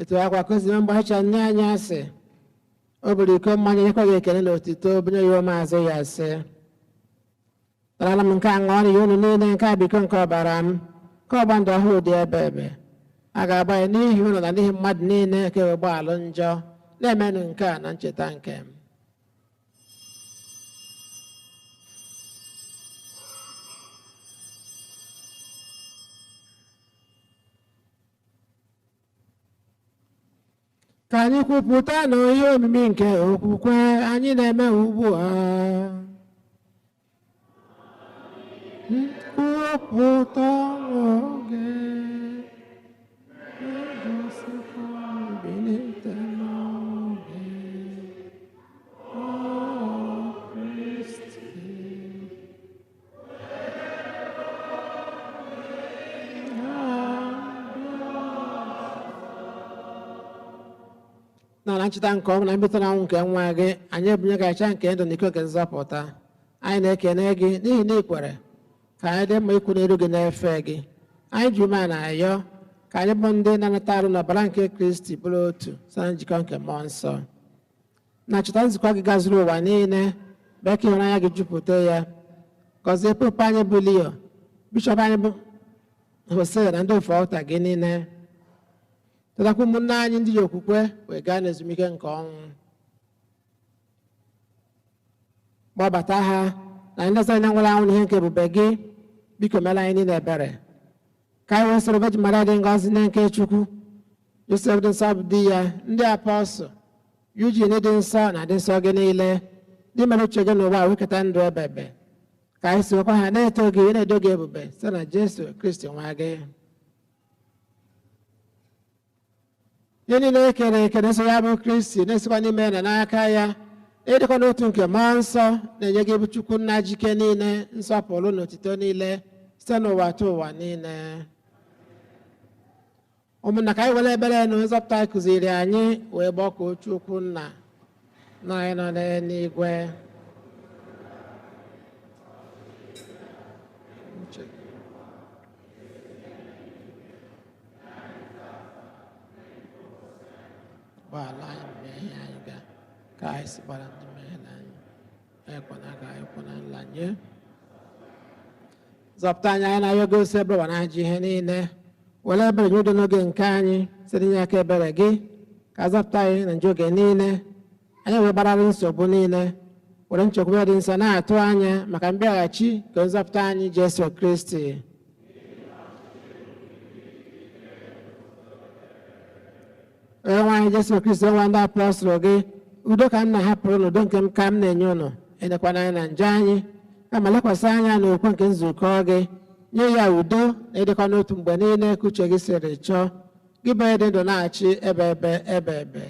Etu akwa kụziri mgbacha nye anyị asị, o buru iko mmanya nyekwa gị ekele na otito bunye ya ụmụazụ ya sị: Nara m nke a ṅụọ ya unu niile, nke a bụ iko nke ọbara m, nke ọgba ndụ ọhụụ dị ebe ebe. A ga-agba ya n'ihi unu na n'ihi mmadụ niile ka e wee gbaalụ njọ. Na-emenụ nke a na ncheta nke m. Ka anyị kwupụta na ihe omimi nke okwukwe anyị na-eme ugbu a. Nkwupụta oge na-egosikwa mbilite n'oge, O Kristi. Na ncheta nke ọnwụ na mbilite n'ọnwụ nke nwa gị, anyị ebunye gị achịcha nke ndụ na iko nke nzọpụta. Anyị na-ekene gị n'ihi na ị kwere ka anyị dị mma ikwu n'iru gị na-efe gị. Anyị ji umeala ayọ ka anyị bụ ndị na-anata arụ n'ọbara nke Kristi bụrụ otu site na njikọ nke mmụọ nsọ. Na ncheta nzukọ gị gazuru ụwa niile, bee ka ịhụnanya gị jupụta ya. Gọzie Popu anyị bụ Leo, bishọp anyị bụ Jose na ndị ofe ọlta gị niile. Tụtakwa ụmụnne anyị ndị ji okwukwe wee gaa n'ezumike nke ọnwụ. Kpọbata ha na ndị ọzọ niile nwụrụ anwụ n'ihe nke ebube gị, biko meela anyị niile ebere. Ka anyị wee soro Virgin Maria dị ngọzi nne nke Chukwu, Josef dị nsọ bụ di ya, ndị apọstụl, Eugene dị nsọ na ndị nsọ gị niile, ndị mere uche gị n'ụwa wekọta ndụ ebebe. Ka anyị sorokwa ha na-eto gị, na-edo gị ebube site na Jesu Kristi nwa gị. Ihe niile e kere eke na-eso ya bụ Kristi, na-esikwa n'ime na n'aka ya, ịdịkwa n'otu nke mmụọ nsọ na-enye gị bụ Chukwu nna jike niile, nsọpụrụ na otito niile site n'ụwa tụ ụwa niile. Ụmụnna, ka anyị were ebere na nzọpụta anyị kụziri anyị wee gbakọọ Chukwu nna na anyị nọ n'eluigwe. Gbaghara anyị mmehie anyị ga ka anyị si gbara ndị mmehie anyị, ekwana ka anyị kwụ na nlanye. Zọpụta anyị, anyị na-ayọ gị ose ebere na ajọ ihe niile. Were ebere nye udo n'oge nke anyị site n'inye aka ebere gị, ka zọpụta anyị na njọ oge niile. Anyị wee gbararị nsogbu niile, were nchekwube dị nsọ na-atụ anya maka mbịaghachi nke nzọpụta anyị Jesu Kristi. Onye nwe anyị Jesu Kristi, nwa ndị apọstụl gị, udo ka m na-ahapụrụ n'udo nke m ka m na-enye unu, elekwana anya na njọ anyị, kama lekwasị anya n'okwu nke nzukọ gị, nye ya udo na ịdịkwa n'otu mgbe niile ka uche gị siri chọọ, gị bụ onye dị ndụ na-achị ebe ebe ebe ebe.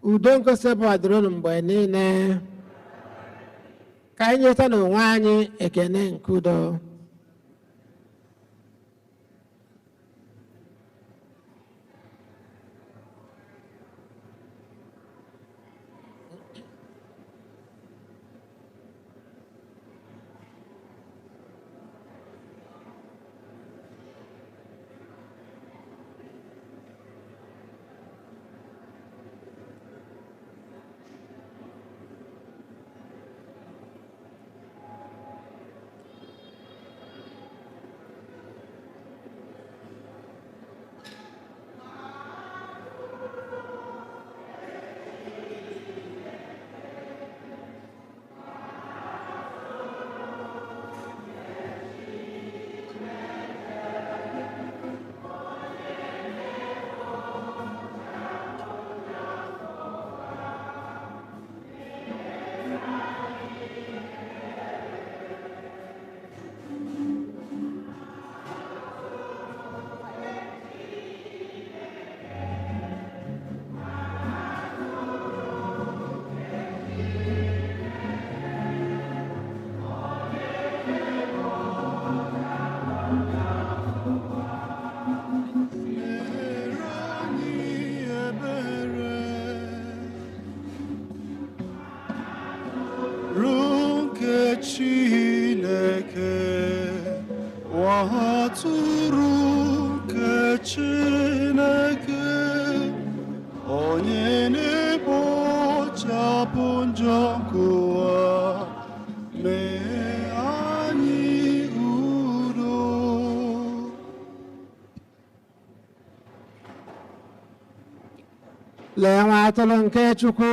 Udo ngosi bụ dịrị unu mgbe niile. Ka anyị nyeta n'onwe anyị ekene nke udo. Chineke, watụrụ nke Chineke, onye na-ekpochapụ njọ nke ụwa, mee anyị udo. Lee nwa atụrụ nke Chukwu,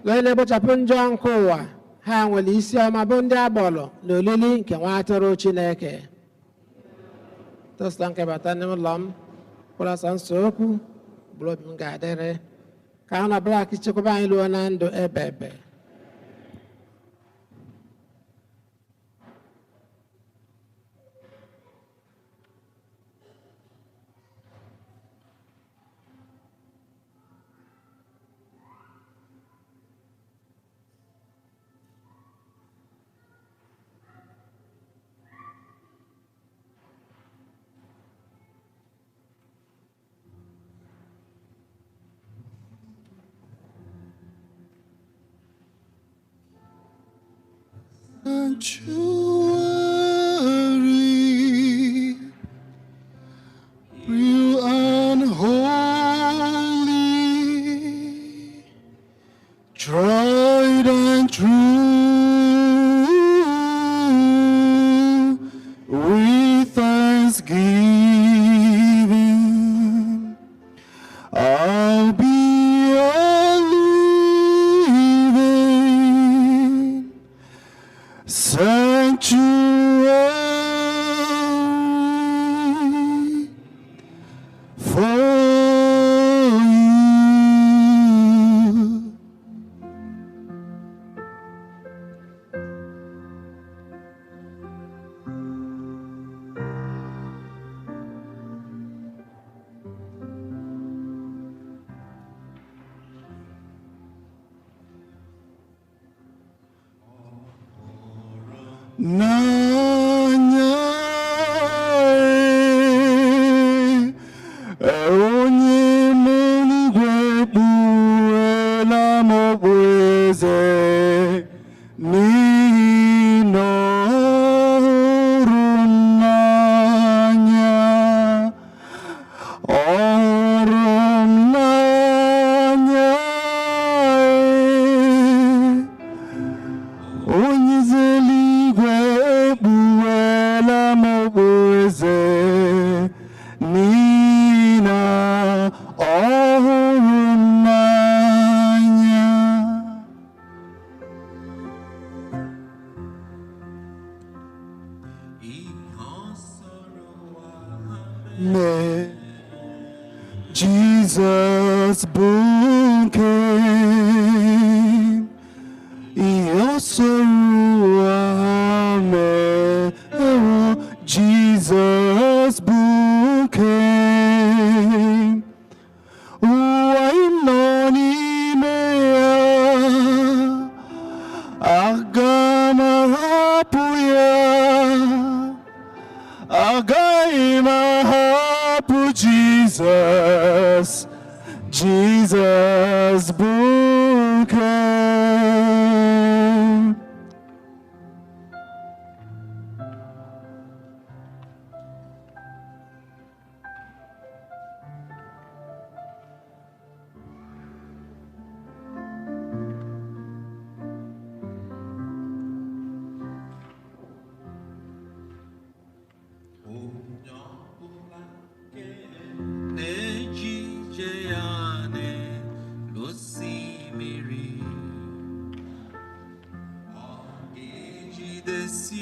lee na-ekpochapụ njọ nke ụwa. Ha nwere isi ọma bụ ndị agbọrọ na olili nke nwa atụrụ Chineke. Tosta nke bata n'ụlọ m, kwụrụ ọsọ nsọ okwu, bụrụ obi m ga-adịrị. Ka ahụ na blak chekwaba anyị ruo na ndụ ebe ebe. Sanctuary, pure and holy, tried and true, with thanksgiving, I'll be a living sanctuary for you. N'anya onye n'eluigwe kpugheela m okpueze n'ihi na ọ hụrụ m n'anya, ọ hụrụ m n'anya. Onye isi eluigwe ekpugheela m okpueze n'ihi na ọ hụrụ m n'anya. Mee Jizọs bụ nke m. Ihe ọ sọrọ ụwa mee, ewo, Jizọs bụ nke m. Ụwa ị nọ n'ime ya, aga m ahapụ ya, agaghị m ahapụ Jizọs. Jizọs bụ nke m. Onye ọbụla nke na-eje ije ya n'elu osimiri, ọ ga-ejidesi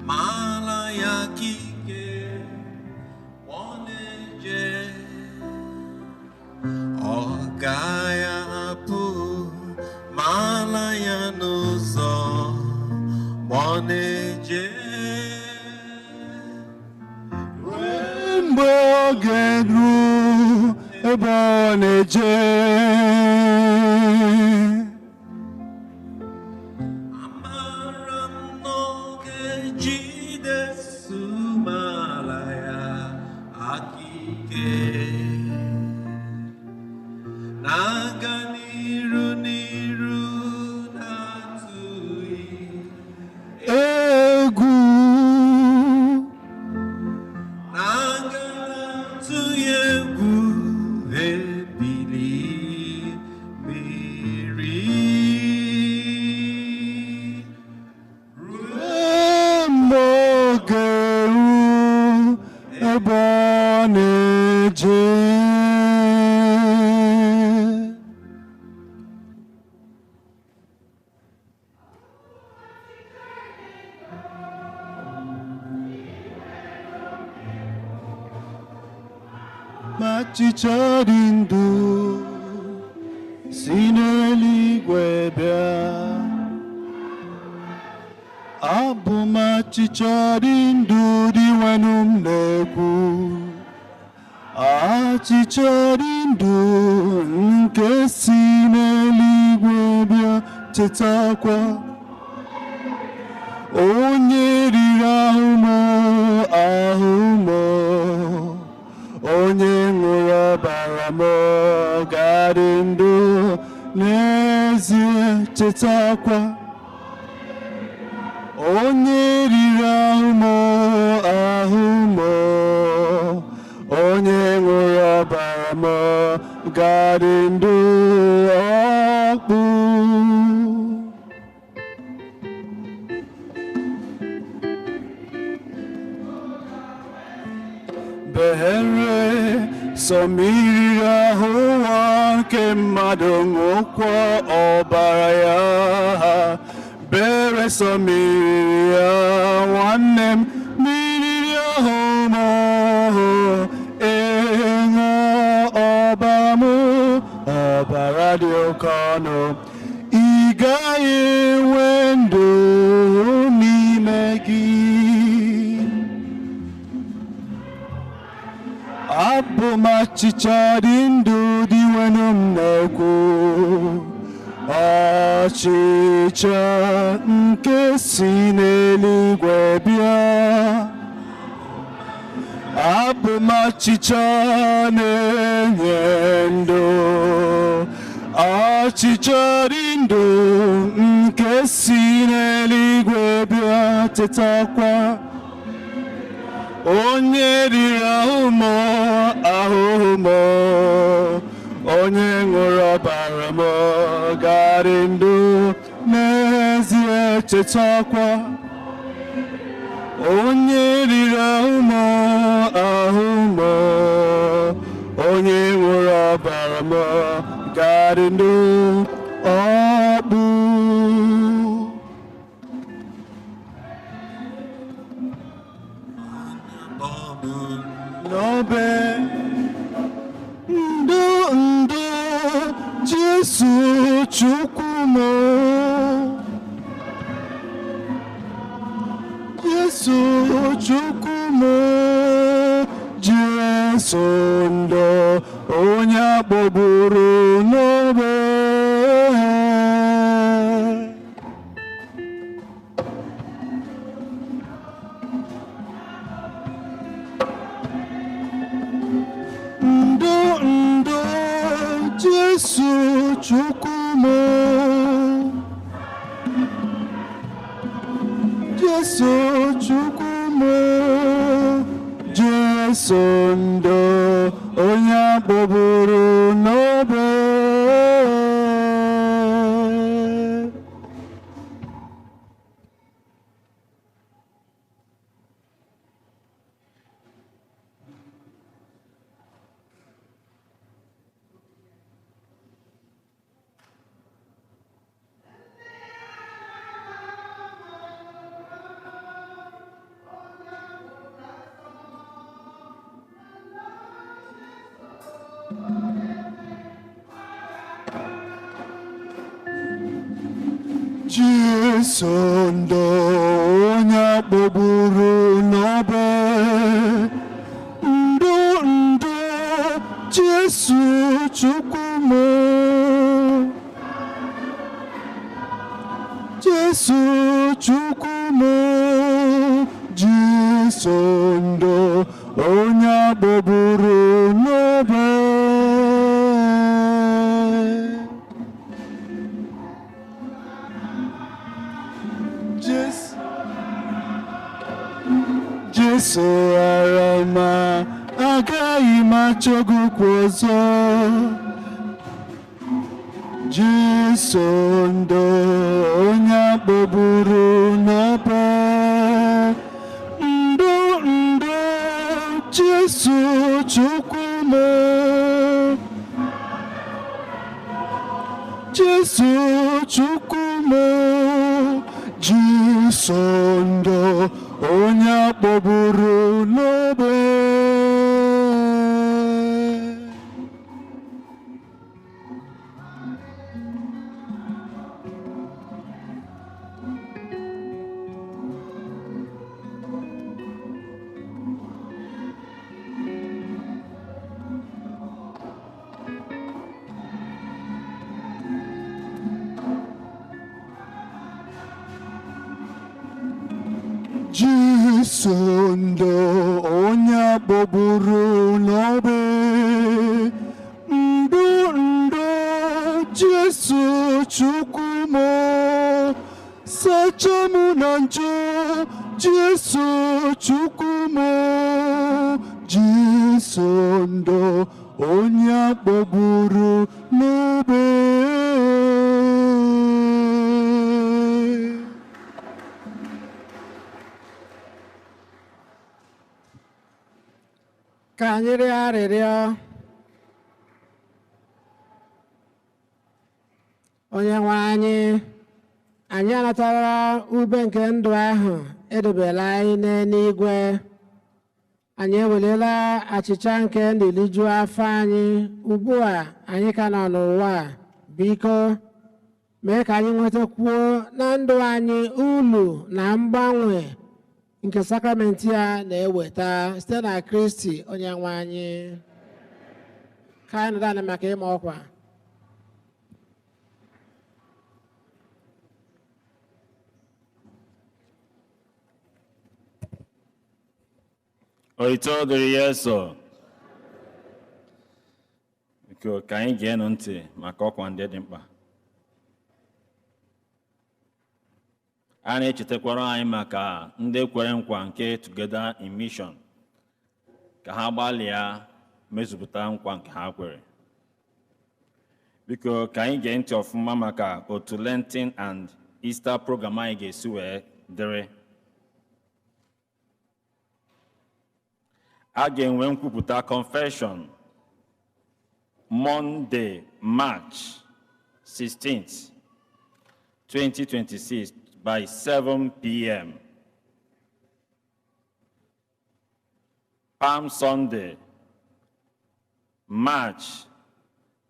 ma ala ya aka ike, ọ na-eje, ọ gaghị ahapụ ma ala ya n'ụzọ ma ọ na-eje. Mgbe oge ruru ebe ọ na-eje, Amara m n'oge Jidesu mara ya aka ike, na-aga n'iru n'iru na-atụghị egwu, na-aga na-atụghị egwu ebili mmiri. Ruo mgbe oge ruru ebe ọ na-eje. Ma achịcha dị ndụ si n'eluigwe bịa, abụ m achịcha dị ndụ dị nwenụ m na-ekwu, achịcha dị ndụ nke si n'eluigwe bịa, chetakwa onye riri ahụ m, ahụ m, onye ṅụrụ ọbara m ga-adị ndụ n'ezie, chetakwa. Onye riri ahụ m, ahụ m, onye ṅụrụ ọbara m, ga-adị ndụ ọkpụ. Behere sọ mmiri ahụ nwa nke mmadụ ṅụkwa ọbara ya. Bere sọ mmiri ya nwanne m, mmiri ahụ m ee ṅụọ ọbara m, ọbara dị oke ọnụ. Ị gaghị enwe ndụ n'ime gị. Abụ m achịcha dị ndụ dị nwenu m na-ekwu, achịcha nke si n'eluigwe bịa. Abụ m achịcha na-enye ndụ, achịcha dị ndụ nke si n'eluigwe bịa. Tetakwa, onye riri ahụ m, ahụhụ m, onye ṅụrụ ọbara m, ga-adị ndụ n'ezie. Chetakwa, onye riri ahụ m, ahụ m, onye ṅụrụ ọbara m, ga-adị ndụ ọkpụ. N'obe ndụ ndụ Jesu Chukwu m, Jesu Chukwu m, Jesu ndụ onye akpọgburu n'obe. Ndụ ndụ Jesu Chukwu m, Jesu Chukwu m, Jesu ndụ onye akpọgburu n'obe. Jesu ndụ onye akpọgburu n'obe, ndụ ndụ Jesu Chukwu m, Jesu Chukwu m, Jesu ndụ onye akpọgburu n'obe. Jesu arama, agaghị m achọ gị okwu ọzọ. Jesu ndụ onye akpọgburu n'obe, ndụ ndụ Jesu Chukwu m, Jesu Chukwu m, Jesu ndụ onye akpọgburu n'obe. Jesu ndụ onye akpọgburu n'obe, ndụ ndụ Jesu Chukwu m, Sacha mụ na njọ, Jesu Chukwu m, Jesu ndo onye akpọgburu n'obe. Ka anyị rịọ arịrịọ. Onye nwe anyị, anyị anatara ube nke ndụ ahụ edobela anyị n'eluigwe. Anyị ewelila achịcha nke ndụ lijuo afọ anyị ugbu a anyị ka nọ n'ụwa a. Biko mee ka anyị nwetakwuo na ndụ anyị ulu na mgbanwe nke sakramenti a na-eweta site na Kristi onye nwe anyị. Ka anyị nọdụ anị maka ịma ọkwa. Otito dịrị Jesu. Biko ka anyị geenụ ntị maka ọkwa ndị dị mkpa. A na-echetakwara anyị maka ndị kwere nkwa nke Together in Mission ka ha gbalịa mezupụta nkwa nke ha kwere. Biko ka anyị gee ntị ọfụma maka otu Lenten and Easter program anyị ga-esi wee dịrị. A ga-enwe nkwupụta confession Monday, March 16th, 2026 by 7 p.m. Palm Sunday, March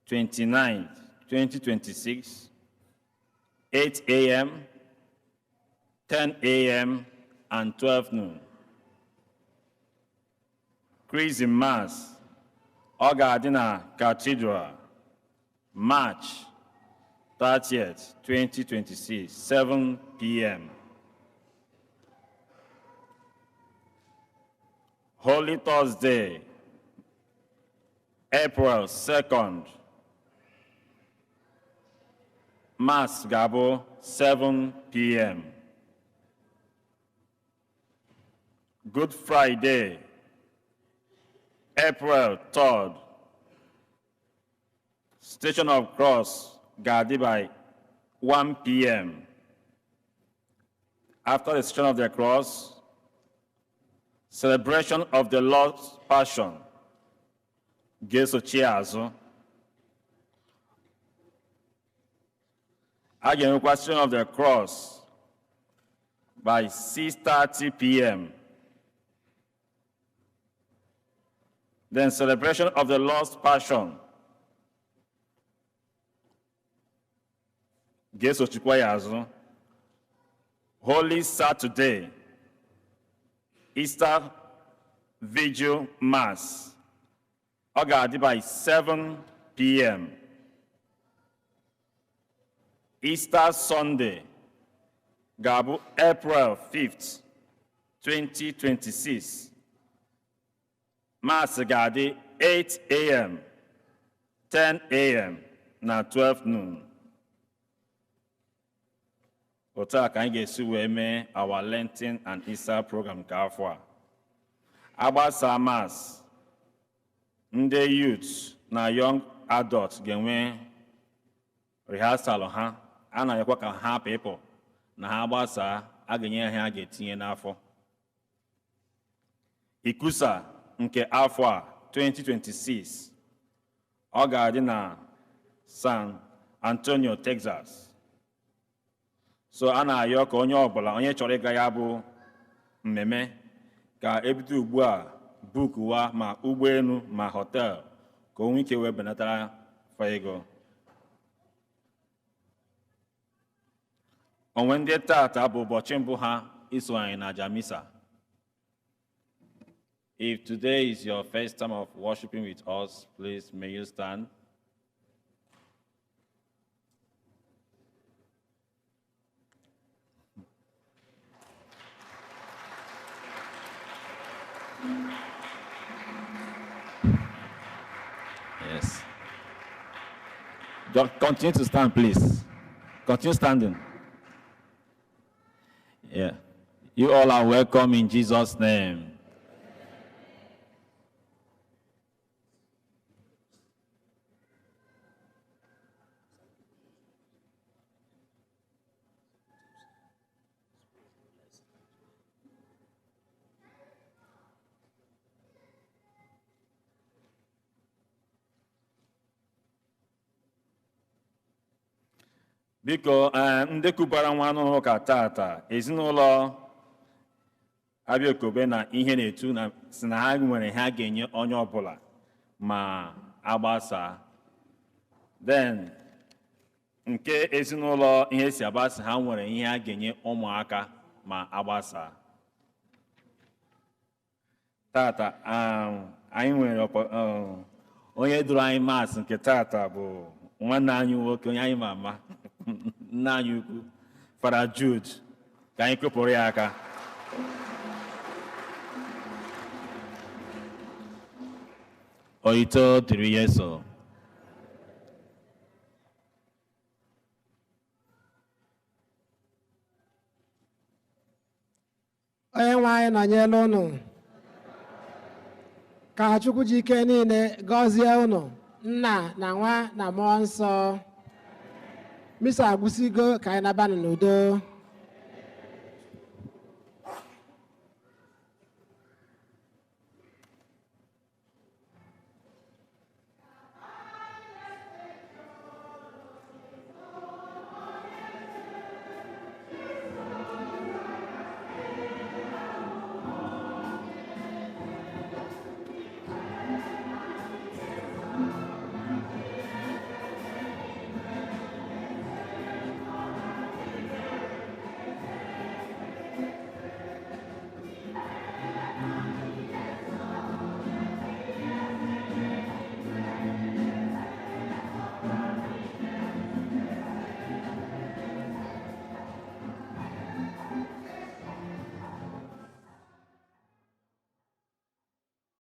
29th, 2026, 8 a.m., 10 a.m., and 12 noon. Chrism Mass, ọ ga-adị na Cathedral, March 30th, 2026, 7 p.m. Holy Thursday, April 2nd, Mass ga-abụ 7 p.m. Good Friday, April 3rd, Station of Cross ga-adị by 1 p.m. After the Station of the Cross, celebration of the Lord's Passion ga-esochi azụ. A ga-enwekwa Station of the Cross by 6:30 p.m. Then celebration of the Lord's Passion ga-esochikwa ya azụ. Holy Saturday, Easter Vigil Mass, ọ ga-adị by 7 p.m. Easter Sunday ga-abụ April 5th, 2026. Mass ga-adị 8 a.m., 10 a.m. na 12 noon. Otu a ka anyị ga-esi wee mee our Lenten and Easter program nke afọ a. Agbasa Mass, ndị youth na young adults ga-enwe rehearsal ha. A na-ayọkwa ka ha pịpụ na ha gbasaa, a ga-enye ha a ga-etinye n'afọ. Ikusa nke afọ a 2026, ọ ga-adị na San Antonio, Texas. So a na-ayọ ka onye ọbụla onye chọrọ ịga ya bụ mmemme ka ebido ugbu a bukuwa ma ụgbọelu ma họtel ka o nwee ike wee benatara fa ego. Onwe ndị tata bụ ụbọchị mbụ ha iso anyị na aja misa. If today is your first time of worshiping with us, please may you stand. Yes. Just continue to stand, please. Continue standing. Yeah. You all are welcome in Jesus' name. Biko, ndị kubara nwa n'ụlọ ụka tata, ezinụlọ Abịaokobe na ihe na-etu na si na ha nwere ha ga-enye onye ọbụla ma agbasaa. Then nke ezinụlọ ihe si agbasa, ha nwere ihe ha ga-enye ụmụaka ma agbasaa. Tata anyị nwere onye duru anyị Mass nke tata bụ nwanne anyị nwoke, onye anyị ma ama, nna anyị ukwu, Fada Jude. Ka anyị kụpụrụ ya aka. Otuto dịrị Jesu. Onye nwe anyị nọnyere unu. Ka Chukwu ji ike niile gọzie unu, Nna na Nwa na Mmụọ Nsọ. Misa agwụsịgo, ka anyị nabanụ n'udo.